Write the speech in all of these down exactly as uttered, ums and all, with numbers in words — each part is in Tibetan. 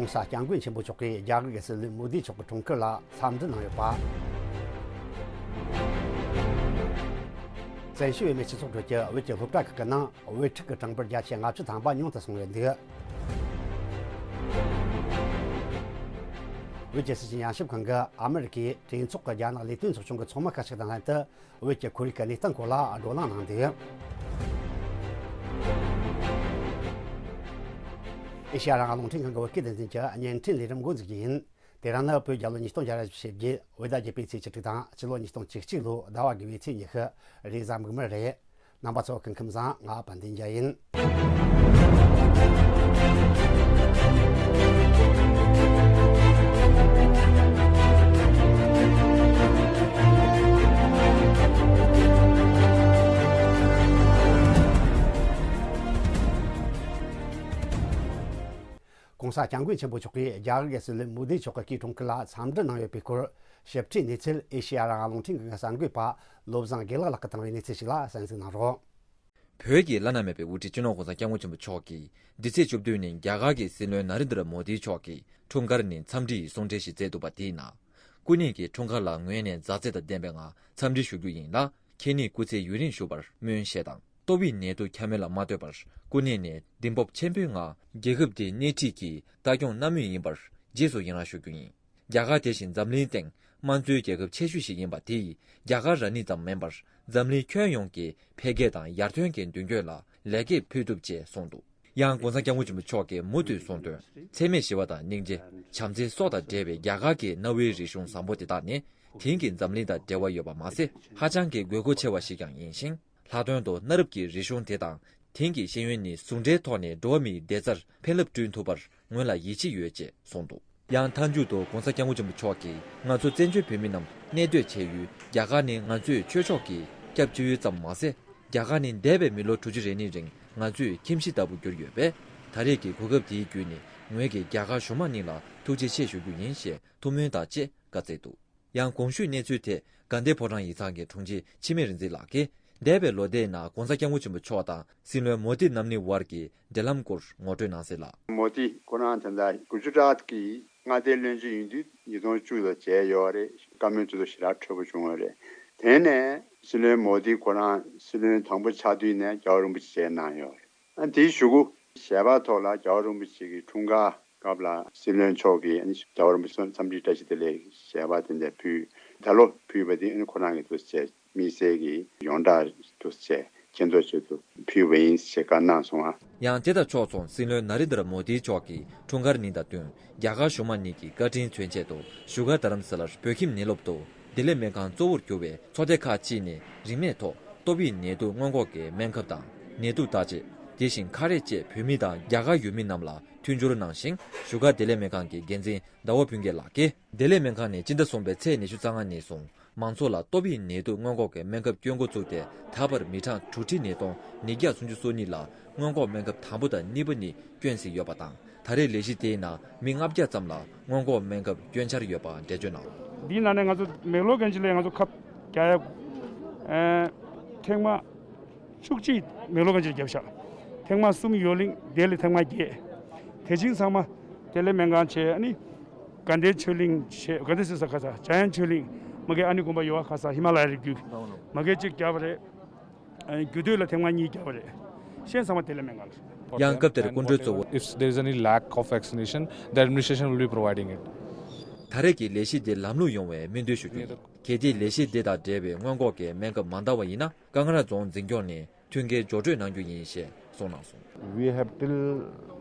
༸གོང་ས་༸སྐྱབས་མགོན་ཆེན་པོ་མཆོག་གིས་རྒྱ་གར་གྱི་སྲིད་བློན་མོ་དི་མཆོག་གི་འཁྲུངས་སྐར་ལ་འཚམས་འདྲི་གནང་ཡོད་པ། བཙན་བྱོལ་བོད་མིའི་སྤྱི་ཚོགས་ཁྲོད་ཀྱི་བོད་ཀྱི་སློབ་གྲྭ་ཁག་གི་ནང་བོད་ཕྲུག་གི་གྲངས་འབོར་བརྒྱ་ཆ་ལྔ་བཅུ་ཐམ་པ་ཉུང་དུ་སོང་ཡོད་འདུག་བོད་ཀྱི་སྲིད་བྱུས་ཉམས་ཞིབ་ཁང་གིས་ཨ་མི་རི་ཀའི་གྲོས་ཚོགས་ཀྱི་རྒྱ་ནག་ལས་དོན་ཚོགས་ཆུང་གི་ཚོགས་མི་ཁག་ཅིག་དང་ལྷན་དུ། བོད་ཀྱི་ཁོར་ཡུག་གི་གནས་སྟངས་སྐོར་ལ་བགྲོ་གླེང་གནང་འདུག་ཨེ་ཤེ་ཡ་རང་དབང་རླུང་འཕྲིན་ཁང་གི་བོད་སྐད་སྡེ་ཚན་གྱི་བརྙན་འཕྲིན་ལས་རིམ་འགོ་འཛུགས་རྒྱུ་ཡིན། དེ་རིང་ནི་བོད་རྒྱལ་ལོ་ཉིས་སྟོང་བརྒྱ་ར་བཞི་བཅུ་ཞེ་བརྒྱད། བོད་ཟླ་བརྒྱད་པའི་ཚེས་བཅུ་དྲུག་དང་ཕྱི་ལོ་ཉིས་སྟོང་བཅུ་གཅིག་ལོའི་ཟླ་བ་དགུ་པའི་ཚེས་ཉི་ཤུ། རེས་གཟའ་མིག་དམར་རེད། རྣམ་པ་ཚོ་སྐུ་ཁམས་བཟང་། ང་དཔལ་ལྡན་རྒྱལ་ཡིན།༸གོང་ས་༸སྐྱབས་མགོན་ཆེན་པོ་མཆོག་གིས་རྒྱ་གར་གྱི་སྲིད་བློན་མོ་དི་མཆོག་གི་སྐུའི་འཁྲུངས་སྐར་ལ་འཚམས་འདྲི་གནང་ཡོད་པའི་སྐོར། ཞིབ་ཕྲའི་གནས་ཚུལ་ཨེ་ཤེ་ཡ་རང་དབང་རླུང་འཕྲིན་ཁང་གི་གསར་འགོད་པ་བློ་བཟང་དགེ་ལེགས་ལགས་ཀྱིས་བཏང་བའི་གནས་ཚུལ་ཞིག་ལ་གསན་གཟིགས་གནང་རོགས། བོད་ཀྱི་བླ་ན་མེད་པའི་དབུ་ཁྲིད་སྤྱི་ནོར་༸གོང་ས་༸སྐྱབས་མགོན་ཆེན་པོ་མཆོག་གིས་འདི་ཚེས་བཅུ་བདུན་ཉིན་རྒྱ་གར་གྱི་སྲིད་བློན་ན་རེན་དྲ་མོ་དི་མཆོག་གི་འཁྲུངས་སྐར་ནི་འཚམས་འདྲི་ཡི་གསུང་འཕྲིན་ཞིག་བསྩལ་འདུག་པ་དེའི་ནང་། སྐུ་ཉིད་ཀྱི་འཁྲུངས་སྐར་ལ་ངོས་ནས་མཛའ་བརྩེ་དང་ལྡན་པའི་ངང་འཚམས་འདྲི་ཞུ་རྒྱུ་ཡིན་ལ། ཁྱེད་ཉིད་སྐུ་ཚེ་ཡུན་རིང་བཞུགས་པར་སྨོན་ཞེས་དང་། ཏོག་དབྱིབས་ནད་དུག་ཁྱབ་མེད་ལ་མ་ལྟོས་པར་སྐུ་ཉིད་ནས་གདེང་སྤོབས་ཆེན་པོའི་ངང་རྒྱལ་ཁབ་འདིའི་སྣེ་ཁྲིད་ཀྱི་ལྟ་སྐྱོང་གནང་མུས་ཡིན་པར་རྗེས་སུ་ཡི་རངས་ཞུ་རྒྱུ་ཡིན། རྒྱ་གར་དེ་བཞིན་འཛམ་གླིང་སྟེང་དམངས་གཙོའི་རྒྱལ་ཁབ་ཆེ་ཤོས་ཤིག་ཡིན་པ་དེ་ཡིས་རྒྱ་གར་རང་ཉིད་ཙམ་མིན་པར་འཛམ་གླིང་ཁྱོན་ཡོངས་ཀྱི་འཕེལ་རྒྱས་དང་ཡར་ཐོན་གྱི་མདུན་སྐྱོད་ལ་ལེགས་སྐྱེས་ཕུལ་ཐུབ་ཅེས་གསུངས་འདུག་ཡང་༸གོང་ས་༸སྐྱབས་མགོན་ཆེན་པོ་མཆོག་གིས་མུ་མཐུད་གསུངས་དོན། འཚེ་མེད་ཞི་བ་དང་སྙིང་རྗེ། བྱམས་བརྩེ་སོགས་དང་འབྲེལ་བའི་རྒྱ་གར་གྱི་གནའ་བོའི་རིག་གཞུང་བཟང་པོ་དེ་དག་ནི་དེང་གི་འཛམ་གླིང་དང་འབྲེལ་བ་ཡོད་པ་མ་ཟད། ཧ་ཅང་གི་དགོས་མཁོ་ཆེ་བ་ཞིག་ཀྱང་ཡིན་ཞིང་། ལྷག་དོན་དུ་གནའ་རབས་ཀྱི་རིག་གཞུང་དེ་དང་དེང་གི་ཤེས་ཡོན་ནི་ཟུང་འབྲེལ་ཐོག་ནས་འགྲོ་བ་མིའི་བདེ་རྩར་ཕན་རླབས་བསྐྲུན་ཐུབ་པར་ངོས་ལ་ཡིད་ཆེས་ཡོད་ཅེས་གསུངས་འདུག་ཡང་མཐའ་མཇུག་ཏུ་༸གོང་ས་༸སྐྱབས་མགོན་ཆེན་པོ་མཆོག་གིས་ང་ཚོ་བཙན་བྱོལ་བོད་མི་རྣམས་གནས་སྡོད་བྱེད་ཡུལ་རྒྱ་གར་ནི་ང་ཚོའི་ཆོས་ཕྱོགས་ཀྱི་སྐྱབས་བཅོལ་ཡུལ་ཙམ་མ་ཟད། རྒྱ་གར་ནི་འདས་པའི་མི་ལོ་དྲུག་ཅུ་རེ་གཉིས་རིང་ང་ཚོའི་ཁྱིམ་གཞིས་ལྟ་བུ་གྱུར་ཡོད་པས། ད་རེས་ཀྱི་གོ་སྐབས་དེའི་བརྒྱུད་ནས་ངོས་ཀྱིས་རྒྱ་གར་གཞུང་མང་གཉིས་ལ་ཐུགས་རྗེ་ཆེ་ཞུ་རྒྱུ་ཡིན་ཞེས་ཐུགས་སྨོན་དང་བཅས་བཀའ་སྩལ་འདུག་ཡང་གོང་ཞུས་གནས་ཚུལ་ཐད་དགའ་ལྡན་ཕོ་བྲང་ཡིག་ཚང་གི་དྲུང་ཆེ་འཆི་མེད་རིག་འཛིན་ལགས་ཀྱིས། འདས་པའི་ལོ་ཟླའི་ནང་༸གོང་ས་༸སྐྱབས་མགོན་ཆེན་པོ་མཆོག་དང་སྲིད་བློན་མོ་དི་རྣམ་གཉིས་དབར་གྱི་འབྲེལ་ལམ་སྐོར་ངོ་སྤྲོད་གནང་གསལ་ལ། མོ་དི་ཁོ་རང་ད་ལྟ་གུ་ཇུ་རཱཏ་གི་མངའ་སྡེའི་བློན་ཆེན་ཡིན་དུས་ཉིས་སྟོང་བཅུ་ལ་མཇལ་ཡོད་རེད། བཀའ་མོལ་དེ་ཚོ་ཞེ་དྲག་འཕྲོད་པོ་བྱུང་བ་རེད། དེ་ནས་སྲིད་བློན་མོ་དི་ཁོ་རང་སྲིད་བློན་དང་པོ་ཆགས་དུས་ནས་རྒྱལ་བ་རིན་པོ་ཆེ་མཇལ་གནང་ཡོད་རེད། ཨ་དེའི་གཞུག་གུ་ཞལ་པར་ཐོག་ལ་རྒྱལ་བ་རིན་པོ་ཆེ་གི་འཁྲུངས་སྐར་སྐབས་ལ་སྲིད་བློན་མཆོག་གིས་ཨ་ནི་རྒྱལ་བ་རིན་པོ་ཆེ་འཚམས་འདྲིའི་བཀྲ་ཤིས་བདེ་ལེགས་ཞལ་པར་དེ་འདྲ་ཕུལ། ད་ལོ་ཕུལ་བ་དེ་ཨ་ནི་ཁོ་རང་གི་འདུག་སེ་དམིགས་བསལ་གྱི་ཡོངས་གྲགས་འདུག་སེ་ཁྱེད་ཚོ་ཆེད་དུ་ཕུལ་བ་ཡིན་ཞེས་བཀའ་གནང་སོང་ང་། ཡང་དེ་དང་ཕྱོགས་མཚུངས་སྲིད་བློན་ན་རེན་དྲ་མོ་དིའི་མཆོག་གི་འཁྲུངས་སྐར་ཉིན་དང་བསྟུན་རྒྱ་གར་གཞུང་མང་གཉིས་ཀྱི་བཀའ་དྲིན་མཚོན་ཆེད་དུ་བཞུགས་སྒར་རྡ་རམ་ས་ལར་བོད་ཁྱིམ་ནད་སློབ་ཏུ་བདེ་ལེགས་སྨན་ཁང་གཙོ་བོར་གྱུར་བའི་ཚོགས་སྡེ་ཁག་ཅིག་ནས་རིན་མེད་ཐོག་ཏོག་དབྱིབས་ནད་དུག་སྔོན་འགོག་གི་སྨན་ཁབ་དང་ནད་དུག་བརྟག་དཔྱད། དེ་བཞིན་ཁ་རས་བཅས་བོད་མི་དང་རྒྱ་གར་ཡུལ་མི་རྣམས་ལ་མཐུན་འགྱུར་གནང་ཞིང་། བཞུགས་སྒར་བདེ་ལེགས་སྨན་ཁང་གི་འགན་འཛིན་ཟླ་བ་ཕུན་སྐྱིད་ལགས་ཀྱིས། བདེ་ལེགས་སྨན་ཁང་ནས་སྤྱི་ཟླ་གསུམ་པའི་ཚེས་ཉི་ཤུ་རྩ་ལྔ་ཉིན་བཟུང་མང་ཚོགས་ལ་ཏོག་དབྱིབས་ནད་དུག་སྔོན་འགོག་གི་སྨན་ཁབ་སྐྱོན་འགོ་བཙུགས་ཏེ། ད་བར་མི་གྲངས་དྲུག་ཁྲི་ནས་སྟོང་ཉིས་བརྒྱ་སུམ་ཅུ་སོ་གཉིས་ལ་སྔོན་འགོག་སྨན་ཁབ་དང་པོ་དང་གཉིས་པ་ནི་བསྐྱོན་ཟིན་ཡོད་པ་དང་། ད་རེས་ལས་གཞི་དེའི་ནང་མི་ལྔ་བརྒྱ་ཙམ་ལ་སྔོན་འགོག་སྨན་ཁབ་སྐྱོན་འཆར་ཡོད་པ་འགྲེལ་བརྗོད་གནང་། འདིའི་ནང་ནས་ང་ཚོ་མེག་ལོར་གན་ཇི་ལ་ང་ཚོ་ཁབ་རྒྱག་ཡ། ཨེ། ཐེངས་མ་བཅུ་གཅིག་མེག་ལོར་གན་ཇི་ལ་བརྒྱབ་ཤག་ཐེངས་མ་གསུམ་ཡོད་གླིང་དེ་ལ་ཐེངས་མ་བརྒྱད། དེ་བཞིན་ཚང་མ་དེ་ལས་སྨན་ཁང་བྱས། ཨ་ནི་དགའ་ལྡན་ཆོས་གླིང་བྱས། དགའ་ལྡན་ཟེར་ས་ག་ས་འཇམ་དབྱངས་ཆོས་གླིང་མ་གི་ཨ་ནི་དགོན་པ་ཡོད་པ་ག་ས་ཧི་མ་ལ་ཡ་རི་རྒྱུད་མ་གི་གཅིག་བརྒྱབ་པ་རེད། རྒྱུད་སྟོད་ལ་ཐེངས་མ་གཉིས་བརྒྱབ་པ་རེད། གཞན་ཚང་མ་དེ་ལས་སྨན་ཁང་ལ། ཡང་སྐབས་དེར་སྐུ་མགྲོན་གཙོ་བོ། If there is any lack of vaccination, the administration will be providing it. ད་རེས་ཀྱི་ལས་གཞི་འདི་ལམ་ལྷོང་ཡོང་བའི་སྨོན་འདུན་ཞུ་རྒྱུ་ཡིན། གལ་ཏེ་ལས་གཞི་འདི་དང་འབྲེལ་བའི་སྔོན་འགོག་གི་སྨན་ཁབ་མ་འདང་བ་ཡིན་ན། ཀང་ར་རྫོང་འཛིན་སྐྱོང་ནས་མཐུན་རྐྱེན་སྦྱོར་སྤྲོད་གནང་རྒྱུ་ཡིན་ཞེས་གསུངས་གནང་སོང་། We have till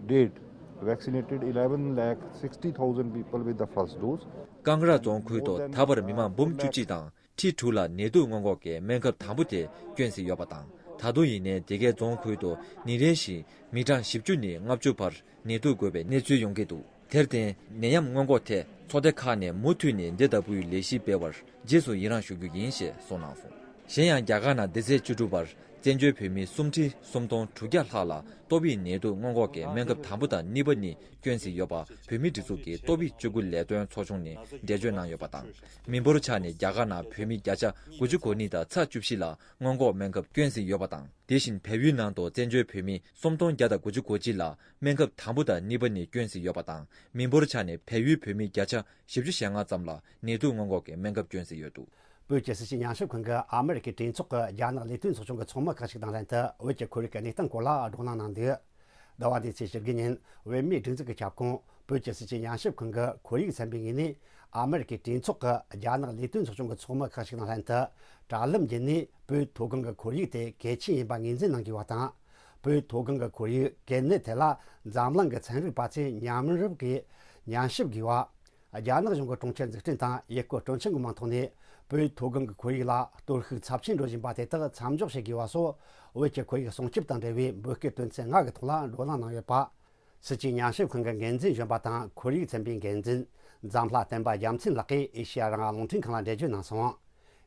date vaccinated eleven lakh sixty thousand people with the first dose. ཀང་ར་རྫོང་ཁུལ་དུ་ད་བར་མི་མང་འབུམ་བཅུ་གཅིག་དང་། ཁྲི་དྲུག་ལ་ནད་དུག་སྔོན་འགོག་གི་སྨན་ཁབ་དང་པོ་དེ་བསྐྱོན་ཟིན་ཡོད་པ་དང་། ད་དུང་ཡིན་ནའི་དེ་གའི་རྫོང་ཁུལ་དུ་ཉིན་རེ་བཞིན་མི་གྲངས་བཞི་བཅུ་ནས་ལྔ་བཅུ་བར་ནད་དུག་འགོས་པའི་གནས་ཚུལ་ཡོང་གི་འདུག་དེར་བརྟེན་ནད་ཡམས་སྔོན་འགོག་ཐད་ཚོགས་སྡེ་ཁག་ནས་མུ་མཐུད་ནས་འདི་ལྟ་བུའི་ལས་གཞི་སྤེལ་བར་རྗེས་སུ་ཡི་རངས་ཞུ་རྒྱུ་ཡིན་ཞེས་གསུངས་གནང་སོང་། གཞན་ཡང་རྒྱ་གར་ནང་འདི་ཚེས་བཅུ་དྲུག་བར་ བཙན་བྱོལ་བོད་མི་སུམ་ཁྲི་སུམ་སྟོང་དྲུག་བརྒྱ་ལྷག་ལ་ཏོག་དབྱིབས་ནད་དུག་སྔོན་འགོག་གི་སྨན་ཁབ་དང་པོ་དང་གཉིས་པ་གཉིས་བསྐྱོན་ཟིན་ཡོད་པ། བོད་མིའི་སྒྲིག་འཛུགས་ཀྱི་ཏོག་དབྱིབས་བཅོས་སྐྱོང་ལས་དོན་ཚོགས་ཆུང་ནས་འགྲེལ་བརྗོད་གནང་ཡོད་པ་དང་། མི་འབོར་ཆ་ནས་རྒྱ་གར་ནང་བོད་མི་བརྒྱ་ཆ་དགུ་བཅུ་གོ་གཉིས་དང་ཚེག་བཅུ་བཞི་ལ་སྔོན་འགོག་སྨན་ཁབ་བསྐྱོན་ཟིན་ཡོད་པ་དང་། དེ་བཞིན་བལ་ཡུལ་ནང་དུ་བཙན་བྱོལ་བོད་མི་སུམ་སྟོང་བརྒྱ་དང་དགུ་བཅུ་གོ་གཅིག་ལ་སྨན་ཁབ་དང་པོ་དང་གཉིས་པ་གཉིས་བསྐྱོན་ཟིན་ཡོད་པ་དང་། མི་འབོར་ཆ་ནས་བལ་ཡུལ་བོད་མི་བརྒྱ་ཆ་བཞི་བཅུ་ཞེ་ལྔ་ཙམ་ལ་ནད་དུག་སྔོན་འགོག་གི་སྨན་ཁབ་བསྐྱོན་ཟིན་ཡོད་འདུག། བོད་ཀྱི་སྲིད་བྱུས་ཉམས་ཞིབ་ཁང་གི་ཨ་མི་རི་ཀའི་གྲོས་ཚོགས་ཀྱི་རྒྱ་ནག་ལས་དོན་ཚོགས་ཆུང་གི་ཚོགས་མི་ཁག་ཅིག་དང་ལྷན་དུ་བོད་ཀྱི་ཁོར་ཡུག་གི་གནས་སྟངས་སྐོར་ལ་བགྲོ་གླེང་གནང་འདུག། ཟླ་བ་འདིའི་ཚེས་བཅུ་དགུ་ཉིན་བོད་མིའི་སྒྲིག་འཛུགས་ཀྱི་ཁྱབ་ཁོངས་བོད་ཀྱི་སྲིད་བྱུས་ཉམས་ཞིབ་ཁང་གི་ཁོར་ཡུག་ཚན་པའི་ངོས་ནས། ཨ་མི་རི་ཀའི་གྲོས་ཚོགས་ཀྱི་རྒྱ་ནག་ལས་དོན་ཚོགས་ཆུང་གི་ཚོགས་མི་ཁག་ཅིག་དང་ལྷན་དུ། དྲ་ལམ་བརྒྱུད་ནས་བོད་མཐོ་སྒང་གི་ཁོར་ཡུག་དེ་གལ་ཆེན་ཡིན་པ་ངོས་འཛིན་གནང་དགོས་པ་དང་། བོད་མཐོ་སྒང་གི་ཁོར་ཡུག་གལ་གནད་ཐད་ལ་འཛམ་གླིང་གི་ཚན་རིག་པ་ཚོས་མཉམ་རུབ་ཀྱིས་ཉམས་ཞིབ་དགོས་པ། རྒྱ་ནག་གཞུང་གི་གྲོང་ཁྱེར་འཛུགས་སྐྲུན་དང་ཡུལ་སྐོར་སྤྲོ་འཆམ་གྱི་མིང་ཐོག་ནས་བོད་མཐོ་སྒང་གི་ཁོར་ཡུག་ལ་གཏོར་ཤུགས་ཚབས་ཆེན་འགྲོ་བཞིན་པ་དེ་དག་མཚམས་འཇོག་བྱེད་དགོས་པ་སོགས། བོད་ཀྱི་ཁོར་ཡུག་སྲུང་སྐྱོབ་དང་འབྲེལ་བའི་འབོད་སྐུལ་དོན་ཚན་ལྔ་གི་ཐོག་ལ་བགྲོ་གླེང་གནང་ཡོད་པ། སྲིད་བྱུས་ཉམས་ཞིབ་ཁང་གི་འགན་འཛིན་གཞོན་པ་དང་ཁོར་ཡུག་ཚན་པའི་འགན་འཛིན་འཛམ་ལྷ་བསྟན་པ་རྒྱལ་མཚན་ལགས་ཀྱིས་ཨེ་ཤེ་ཡ་རང་དབང་རླུང་འཕྲིན་ཁང་ལ་འགྲེལ་བརྗོད་གནང་སོང་།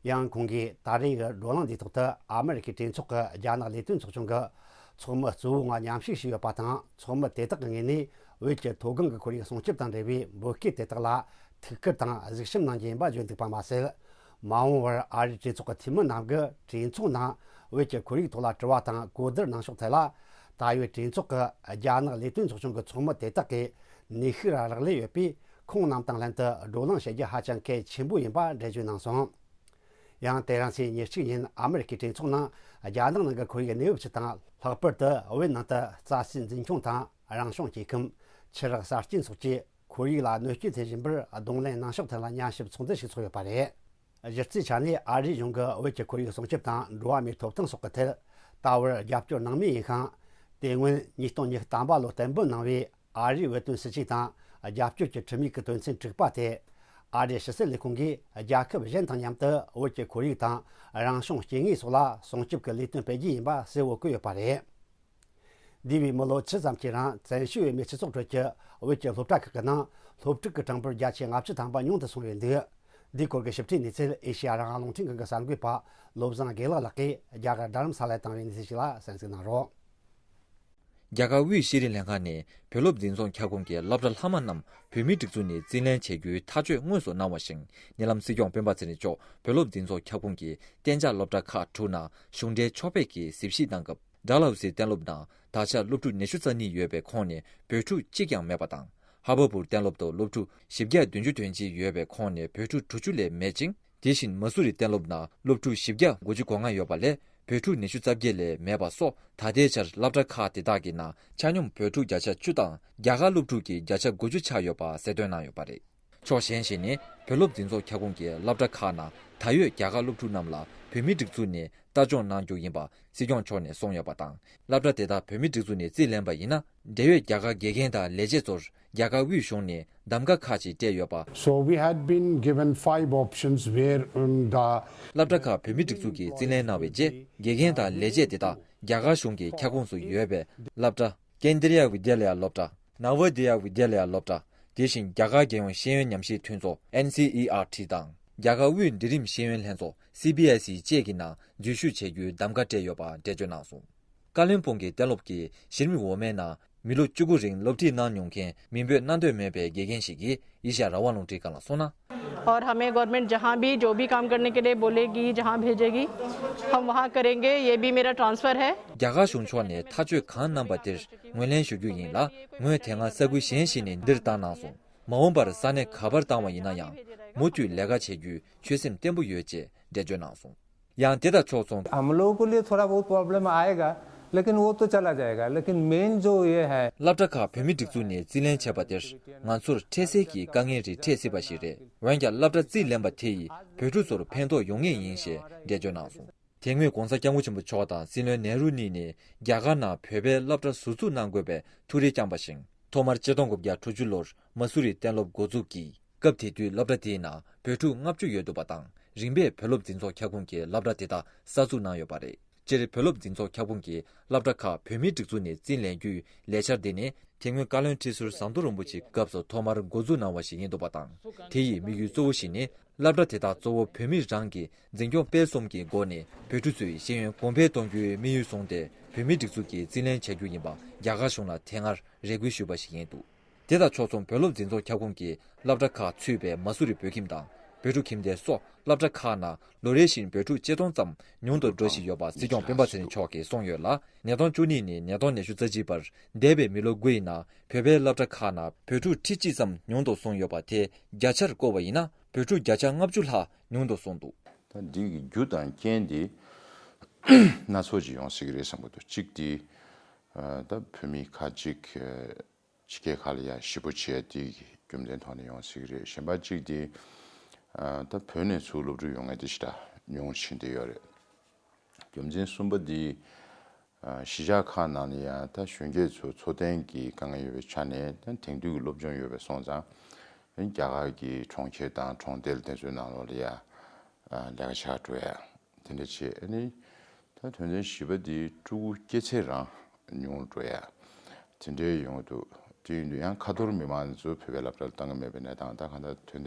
ཡང་ཁོང་གིས་ད་རེས་ཀྱི་བགྲོ་གླེང་འདིའི་ཐོག་ཏུ་ཨ་མི་རི་ཀའི་གྲོས་ཚོགས་ཀྱི་རྒྱ་ནག་ལས་དོན་ཚོགས་ཆུང་གི་ཚོགས་མི་གཙོ་བོའི་ངང་མཉམ་ཞུགས་བྱས་ཡོད་པ་དང་། ཚོགས་མི་དེ་དག་གི་ངོས་ནས་བོད་ཀྱི་མཐོ་སྒང་གི་ཁོར་ཡུག་སྲུང་སྐྱོབ་དང་འབྲེལ་བའི་འབོད་སྐུལ་དེ་དག་ལ་ཐུགས་ཁུར་དང་གཟིགས་ཞིབ་གནང་རྒྱུ་ཡིན་པ་བརྗོད་འདུག་པ་མ་ཟད། མ་འོངས་པར་ཨ་རིའི་གྲོས་ཚོགས་ཀྱི་འཐུས་མི་རྣམས་ཀྱིས་གྲོས་ཚོགས་ནང་བོད་ཀྱི་ཁོར་ཡུག་ཐོག་ལ་དྲི་བ་དང་གོ་བསྡུར་གནང་ཕྱོགས་ཐད་ལ། ད་ཡོད་གྲོས་ཚོགས་ཀྱི་རྒྱ་ནག་ལས་དོན་ཚོགས་ཆུང་གི་ཚོགས་མི་དེ་དག་གིས་ནུས་ཤུགས་རག་ལས་ཡོད་པས། ཁོང་རྣམས་དང་ལྷན་དུ་བགྲོ་གླེང་བྱེད་རྒྱུ་ཧ་ཅང་གལ་ཆེན་པོ་ཡིན་པ་འགྲེལ་བརྗོད་གནང་སོང་། ཡང་དེ་རིང་ཚེས་ཉེར་གཅིག་ཉིན་ཨ་མི་རི་ཀའི་གྲོས་ཚོགས་ནང་རྒྱ་ནག་ནང་གི་ཁོར་ཡུག་གནས་བབ་སྤྱི་དང་། ལྷག་པར་དུ་བོད་ནང་དུ་རྩྭ་སའི་འཛིན་སྐྱོང་དང་རང་བྱུང་སྐྱེ་ཁམས། ཆུ་རགས་གསར་སྐྱེས་སོགས་ཀྱིས་ཁོར་ཡུག་ལ་གནོད་སྐྱོན་ཐེབས་བཞིན་པར་གདོང་ལེན་གནང་ཕྱོགས་ཐད་ལ་མཉམ་ཞིབ་ཚོགས་འདུ་ཞིག་ཚོགས་ཡོད་པ་རེད། གཞི་རྩའི་ཆ་ནས་ཨ་རིའི་གཞུང་གིས་བོད་ཀྱི་ཁོར་ཡུག་སྲུང་སྐྱོབ་དང་འགྲོ་བ་མིའི་ཐོབ་ཐང་སོགས་ཀྱི་ཐད་ད་བར་རྒྱབ་སྐྱོར་གནང་མུས་ཡིན་ཞིང་། དེ་སྔོན་ཉིས་སྟོང་ཉི་ཤུ་ཐམ་པ་ལོར་གཏན་འབེབས་གནང་བའི་ཨ་རིའི་བོད་དོན་སྲིད་བྱུས་དང་རྒྱབ་སྐྱོར་གྱི་ཁྲིམས་ཡིག་གི་དོན་ཚན་དྲུག་པ་དེ། ཨ་རིའི་ཕྱི་སྲིད་ལས་ཁུངས་ཀྱིས་རྒྱལ་ཁབ་གཞན་དང་མཉམ་དུ་བོད་ཀྱི་ཁོར་ཡུག་དང་རང་བྱུང་སྐྱེ་དངོས་སོགས་ལ་སྲུང་སྐྱོབ་ཀྱི་ལས་དོན་སྤེལ་རྒྱུ་ཡིན་པ་གསལ་བོ་བཀོད་ཡོད་པ་རེད། འདས་པའི་མི་ལོ་བཅུ་ཙམ་གྱི་རིང་བཙན་བྱོལ་བོད་མིའི་སྤྱི་ཚོགས་ཁྲོད་ཀྱི་བོད་ཀྱི་སློབ་གྲྭ་ཁག་གི་ནང་སློབ་ཕྲུག་གི་གྲངས་འབོར་བརྒྱ་ཆ་ལྔ་བཅུ་ཐམ་པ་ཉུང་དུ་སོང་ཡོད་འདུག། འདིའི་སྐོར་གྱི་ཞིབ་ཕྲའི་གནས་ཚུལ་ཨེ་ཤེ་ཡ་རང་དབང་རླུང་འཕྲིན་ཁང་གི་གསར་འགོད་པ་བློ་བཟང་དགེ་ལེགས་ལགས་ཀྱིས་རྒྱ་གར་རྡ་རམ་ས་ལར་བཏང་བའི་གནས་ཚུལ་ཞིག་ལ་གསན་གཟིགས་གནང་རོགས། རྒྱ་གར་དབུས་ཤེས་རིག་ལྷན་ཁང་ནས་བོད་སློབ་འཛིན་ཚོགས་ཁྱབ་ཁོངས་ཀྱི་སློབ་གྲྭ་ལྷག་མ་རྣམས་བོད་མིའི་སྒྲིག་འཛུགས་ནས་རྩིས་ལེན་བྱེད་རྒྱུའི་ཐག་གཅོད་དངོས་སུ་གནང་བ་བཞིན། ཉེ་ལམ་སྲིད་སྐྱོང་སྤེན་པ་ཚེ་རིང་མཆོག་བོད་སློབ་འཛིན་ཚོགས་ཁྱབ་ཁོངས་ཀྱི་གཏན་འཇགས་སློབ་གྲྭ་ཁག་དྲུག་ནང་གཞུང་འབྲེལ་ཕྱོགས་ཕེབས་ཀྱིས་གཟིགས་ཞིབ་གནང་སྐབས། ཌལ་ཧོ་སི་གཏན་སློབ་ནང་ད་ཆ་སློབ་ཕྲུག་ཉི་ཤུ་རྩ་གཉིས་ཡོད་པའི་ཁོངས་ནས་བོད་ཕྲུག་གཅིག་ཀྱང་མེད་པ་དང་། ཧ་བ་པུར་གཏན་སློབ་ཏུ་སློབ་ཕྲུག་བཞི་བརྒྱ་བདུན་ཅུ་དོན་གཅིག་ཡོད་པའི་ཁོངས་ནས་བོད་ཕྲུག་དྲུག་ཅུ་ལས་མེད་ཅིང་། དེ་བཞིན་མ་སུ་རི་གཏན་སློབ་ནང་སློབ་ཕྲུག་བཞི་བརྒྱ་དགུ་བཅུ་གོ་ལྔ་ཡོད་པ་ལས་བོད་ཕྲུག་ཉི་ཤུ་རྩ་བརྒྱད་ལས་མེད་པ་སོགས། ད་ལྟའི་ཆར་སློབ་གྲྭ་ཁག་དེ་དག་གི་ནང་ཆ་སྙོམས་བོད་ཕྲུག་བརྒྱ་ཆ་བཅུ་དང་རྒྱ་གར་སློབ་ཕྲུག་གི་བརྒྱ་ཆ་དགུ་བཅུ་ཆགས་ཡོད་པ་གསལ་སྟོན་གནང་ཡོད་པ་རེད། ཕྱོགས་གཞན་ཞིག་ནས་བོད་སློབ་འཛིན་ཚོགས་ཁྱབ་ཁོངས་ཀྱི་སློབ་གྲྭ་ཁག་ནང་ད་ཡོད་རྒྱ་གར་སློབ་ཕྲུག་རྣམས་ལ་བོད་མིའི་སྒྲིག་འཛུགས་ནས་ལྟ་སྐྱོང་གནང་རྒྱུ་ཡིན་པ་སྲིད་སྐྱོང་མཆོག་ནས་གསུངས་ཡོད་པ་དང་། སློབ་གྲྭ་དེ་དག་བོད་མིའི་སྒྲིག་འཛུགས་ནས་རྩིས་ལེན་པ་ཡིན་ན། འབྲེལ་ཡོད་རྒྱ་གར་དགེ་རྒན་དང་ལས་བྱེད་ཚོར་རྒྱ་གར་དབུས་གཞུང་ནས་གདམ་ག་ཁག་ཅིག་སྤྲད་ཡོད་པ། So we had been given five options where, um, the སློབ་གྲྭ་ཁག་བོད་མིའི་སྒྲིག་འཛུགས་ཀྱིས་རྩིས་ལེན་གནང་བའི་རྗེས། དགེ་རྒན་དང་ལས་བྱེད་དེ་དག་རྒྱ་གར་གཞུང་གི་ཁྱབ་ཁོངས་སུ་ཡོད་པའི་སློབ་གྲྭ་ཀེན་དྲི་ཡ་བི་དྱ་ལ་ཡ་སློབ་གྲྭ། ནཱ་ཝ་དི་ཡ་བི་དྱ་ལ་ཡ་སློབ་གྲྭ། དེ་བཞིན་རྒྱ་གར་རྒྱལ་ཡོངས་ཤེས་ཡོན་ཉམས་ཞིབ་མཐུན་ཚོགས་ཨེན་སི་ཨི་ཨར་ཊི་དང་། རྒྱ་གར་དབུས་འབྲིང་རིམ་ཤེས་ཡོན་ལྷན་ཚོགས་སི་བི་ཨེ་སི་ཨི་བཅས་ཀྱི་ནང་འཛུལ་ཞུགས་བྱེད་རྒྱུའི་གདམ་ག་སྤྲད་ཡོད་པ་འགྲེལ་བརྗོད་གནང་སོང་། ཀ་ལོན་སྦུག་གི་གཏན་སློབ་ཀྱི་ཤིར་མི་འོག་མའི་ནང་མི་ལོ་བཅུ་དགུ་རིང་སློབ་ཁྲིད་གནང་མྱོང་མཁན་མིང་འབོད་གནང་འདོད་མེད་པའི་དགེ་རྒན་ཞིག་གིས་ཨེ་ཤེ་ཡ་རང་དབང་རླུང་འཕྲིན་ཁང་ལ་གསུངས་ན། और हमें गवर्नमेंट जहाँ भी जो भी काम करने के लिए बोलेगी, जहाँ भेजेगी, हम वहाँ करेंगे। ये भी मेरा ट्रांसफर है। རྒྱ་གར་གཞུང་ཕྱོགས་ནས་ཐག་གཅོད་གང་གནང་པ་དེར་ངོས་ལེན་ཞུ་རྒྱུ་ཡིན་ལ། ངོས་དེ་སྔ་ས་ཁུལ་གཞན་ཞིག་ནས་འདིར་བཏང་གནང་སོང་། མ་འོངས་པར་ས་གནས་ག་པར་བཏང་བ་ཡིན་ན་ཡང་། མུ་མཐུད་ལས་ཀ་བྱེད་རྒྱུའི་ཆོད་སེམས་བརྟན་པོ་ཡོད་ཅེས་འགྲེལ་བརྗོད་གནང་སོང་། ཡང་དེ་དང་ཕྱོགས་མཚུངས། हम लोगों के लिए थोड़ा बहुत प्रॉब्लम आएगा, लेकिन वो तो चला जाएगा, लेकिन मेन जो ये है སློབ་གྲྭ་ཁག་བོད་མིའི་སྒྲིག་འཛུགས་ནས་རྩིས་ལེན་བྱས་པ་དེར་ང་ཚོར་འཕྲལ་སེལ་གྱི་དཀའ་ངལ་རེ་འཕྲད་སྲིད་པ་ཞིག་རེད། འོན་ཀྱང་སློབ་གྲྭ་རྩིས་ལེན་པ་དེ་ཡིས་བོད་ཕྲུག་ཚོར་ཕན་ཐོགས་ཡོང་ངེས་ཡིན་ཞེས་འགྲེལ་བརྗོད་གནང་སོང་། དེ་སྔོན་༸གོང་ས་༸སྐྱབས་མགོན་ཆེན་པོ་མཆོག་དང་སྲིད་བློན་ནེ་རུ་གཉིས་ནས་རྒྱ་གར་ནང་བོད་པའི་སློབ་གྲྭ་ཟུར་འཛུགས་གནང་དགོས་པའི་ཐུགས་རེ་བསྐྱངས་པ་བཞིན། ཐོག་མར་ཆིག་སྟོང་དགུ་བརྒྱ་དྲུག་ཅུ་ལོར་མ་སུ་རི་གཏན་སློབ་འགོ་འཛུགས་ཀྱིས། སྐབས་དེ་དུས་སློབ་གྲྭ་དེའི་ནང་བོད་ཕྲུག་ལྔ་བཅུ་ཡོད་འདུག་པ་དང་། རིམ་པས་བོད་སློབ་འཛིན་ཚོགས་ཁྱབ་ཁོངས་ཀྱི་སློབ་གྲྭ་དེ་དག་གསར་འཛུགས་གནང་ཡོད་པ་རེད། སྤྱིར་བོད་སློབ་འཛིན་ཚོགས་ཁྱབ་ཁོངས་ཀྱི་སློབ་གྲྭ་ཁག་བོད་མིའི་སྒྲིག་འཛུགས་ནས་རྩིས་ལེན་རྒྱུའི་ལས་འཆར་དེ་ནི། དེ་སྔོན་བཀའ་བློན་ཁྲི་ཟུར་ཟམ་གདོང་རིན་པོ་ཆེའི་སྐབས་སུ་ཐོག་མར་འགོ་འཛུགས་གནང་བ་ཞིག་ཡིན་འདུག་པ་དང་། དེ་ཡི་དམིགས་ཡུལ་གཙོ་བོ་ཞིག་ནི། སློབ་གྲྭ་དེ་དག་གཙོ་བོ་བོད་མི་རང་གི་འཛིན་སྐྱོང་སྤེལ་གསུམ་གྱི་སྒོ་ནས་བོད་ཕྲུག་ཚོའི་ཤེས་ཡོན་གོང་འཕེལ་གཏོང་རྒྱུའི་དམིགས་ཡུལ་བཟུང་སྟེ། བོད་མིའི་སྒྲིག་འཛུགས་ཀྱིས་རྩིས་ལེན་བྱ་རྒྱུ་ཡིན་པ་རྒྱ་གར་གཞུང་ལ་དེ་སྔར་རེ་སྐུལ་ཞུས་པ་ཞིག་ཡིན་འདུག་དེ་དང་ཕྱོགས་མཚུངས། བོད་སློབ་འཛིན་ཚོགས་ཁྱབ་ཁོངས་ཀྱི་སློབ་གྲྭ་ཁག་ཚུད་པའི་མ་སུ་རི་བོད་ཁྱིམ་དང་བོད་ཕྲུག་ཁྱིམ་སྡེ་སོགས་སློབ་གྲྭ་ཁག་ནང་ལོ་རེ་བཞིན་བོད་ཕྲུག་ཆིག་སྟོང་ཙམ་ཉུང་དུ་འགྲོ་བཞིན་ཡོད་པ་སྲིད་སྐྱོང་སྤེན་པ་ཚེ་རིང་མཆོག་གིས་གསུངས་ཡོད་ལ། ཉིས་སྟོང་བཅུ་གཉིས་ནས་ཉིས་སྟོང་ཉི་ཤུ་རྩ་གཅིག་བར་འདས་པའི་མི་ལོ་དགུ་ཡི་ནང་བོད་པའི་སློབ་གྲྭ་ཁག་ནང་བོད་ཕྲུག་ཁྲི་གཅིག་ཙམ་ཉུང་དུ་སོང་ཡོད་པ་དེ་བརྒྱ་ཆར་བཀོད་པ་ཡིན་ན། བོད་ཕྲུག་བརྒྱ་ཆ་ལྔ་བཅུ་ལྷག་ཉུང་དུ་སོང་འདུག་ད་འདི་གི་རྒྱུ་དང་རྐྱེན་དེ་སྣ་ཚོགས་ཅིག་ཡོང་སྲིད་ཀྱི་རེད་བསམ་གྱི་འདུག་གཅིག་དེ་ད་བོད་མི་ཁག་ཅིག་ཕྱི་རྒྱལ་ཁག་ལ་ཡ་གཞིས་སྤོ་བྱས་དེ་གི་རྒྱུ་མཚན་ཐོག་ནས་ཡོང་སྲིད་ཀྱི་རེད། གཞན་པ་གཅིག་དེ་ད་བོད་ནས་ཚུར་སློབ་ཕྲུག་ཡོང་མཁན་དེ་ཞེ་དྲག་ཉུང་ཕྱིན་བསྡད་ཡོད་རེད། རྒྱུ་མཚན་གསུམ་པ་འདི། གཞིས་ཆགས་ཁག་ནང་ལ་ཡང་ད་གཞོན་སྐྱེས་ཚོ་འཚོ་རྟེན་གྱི་དཀའ་ངལ་ཡོད་པའི་ཆ་ནས། ད་དེང་དུས་ཀྱི་སློབ་སྦྱོང་ཡོད་པའི་སོང་ཙང་། རྒྱ་གར་གྱི་གྲོང་ཁྱེར་དང་གྲོང་རྡལ་དེ་ཚོའི་ནང་ལོགས་ལ་ཡང་ལས་ཀ་བྱ་འགྲོ་ཡ་དེ་འདྲ་བྱས། ཨ་ནི་ད་དོན་ཚན་བཞི་པ་འདི་ཕྲུ་གུ་སྐྱེས་ཚད་རང་ཉུང་འགྲོ་ཡ་དེ་འདྲའི་ཡོང་གི་འདུག་དེ་ཡིན་དུས་ཡང་ཁ་ཐོར་མི་མང་ཚོ་བོད་པའི་སློབ་གྲྭར་བཏང་གི་མེད་པའི་གནས་སྟངས། ད་གང་ལྟར་དོན་ཚན་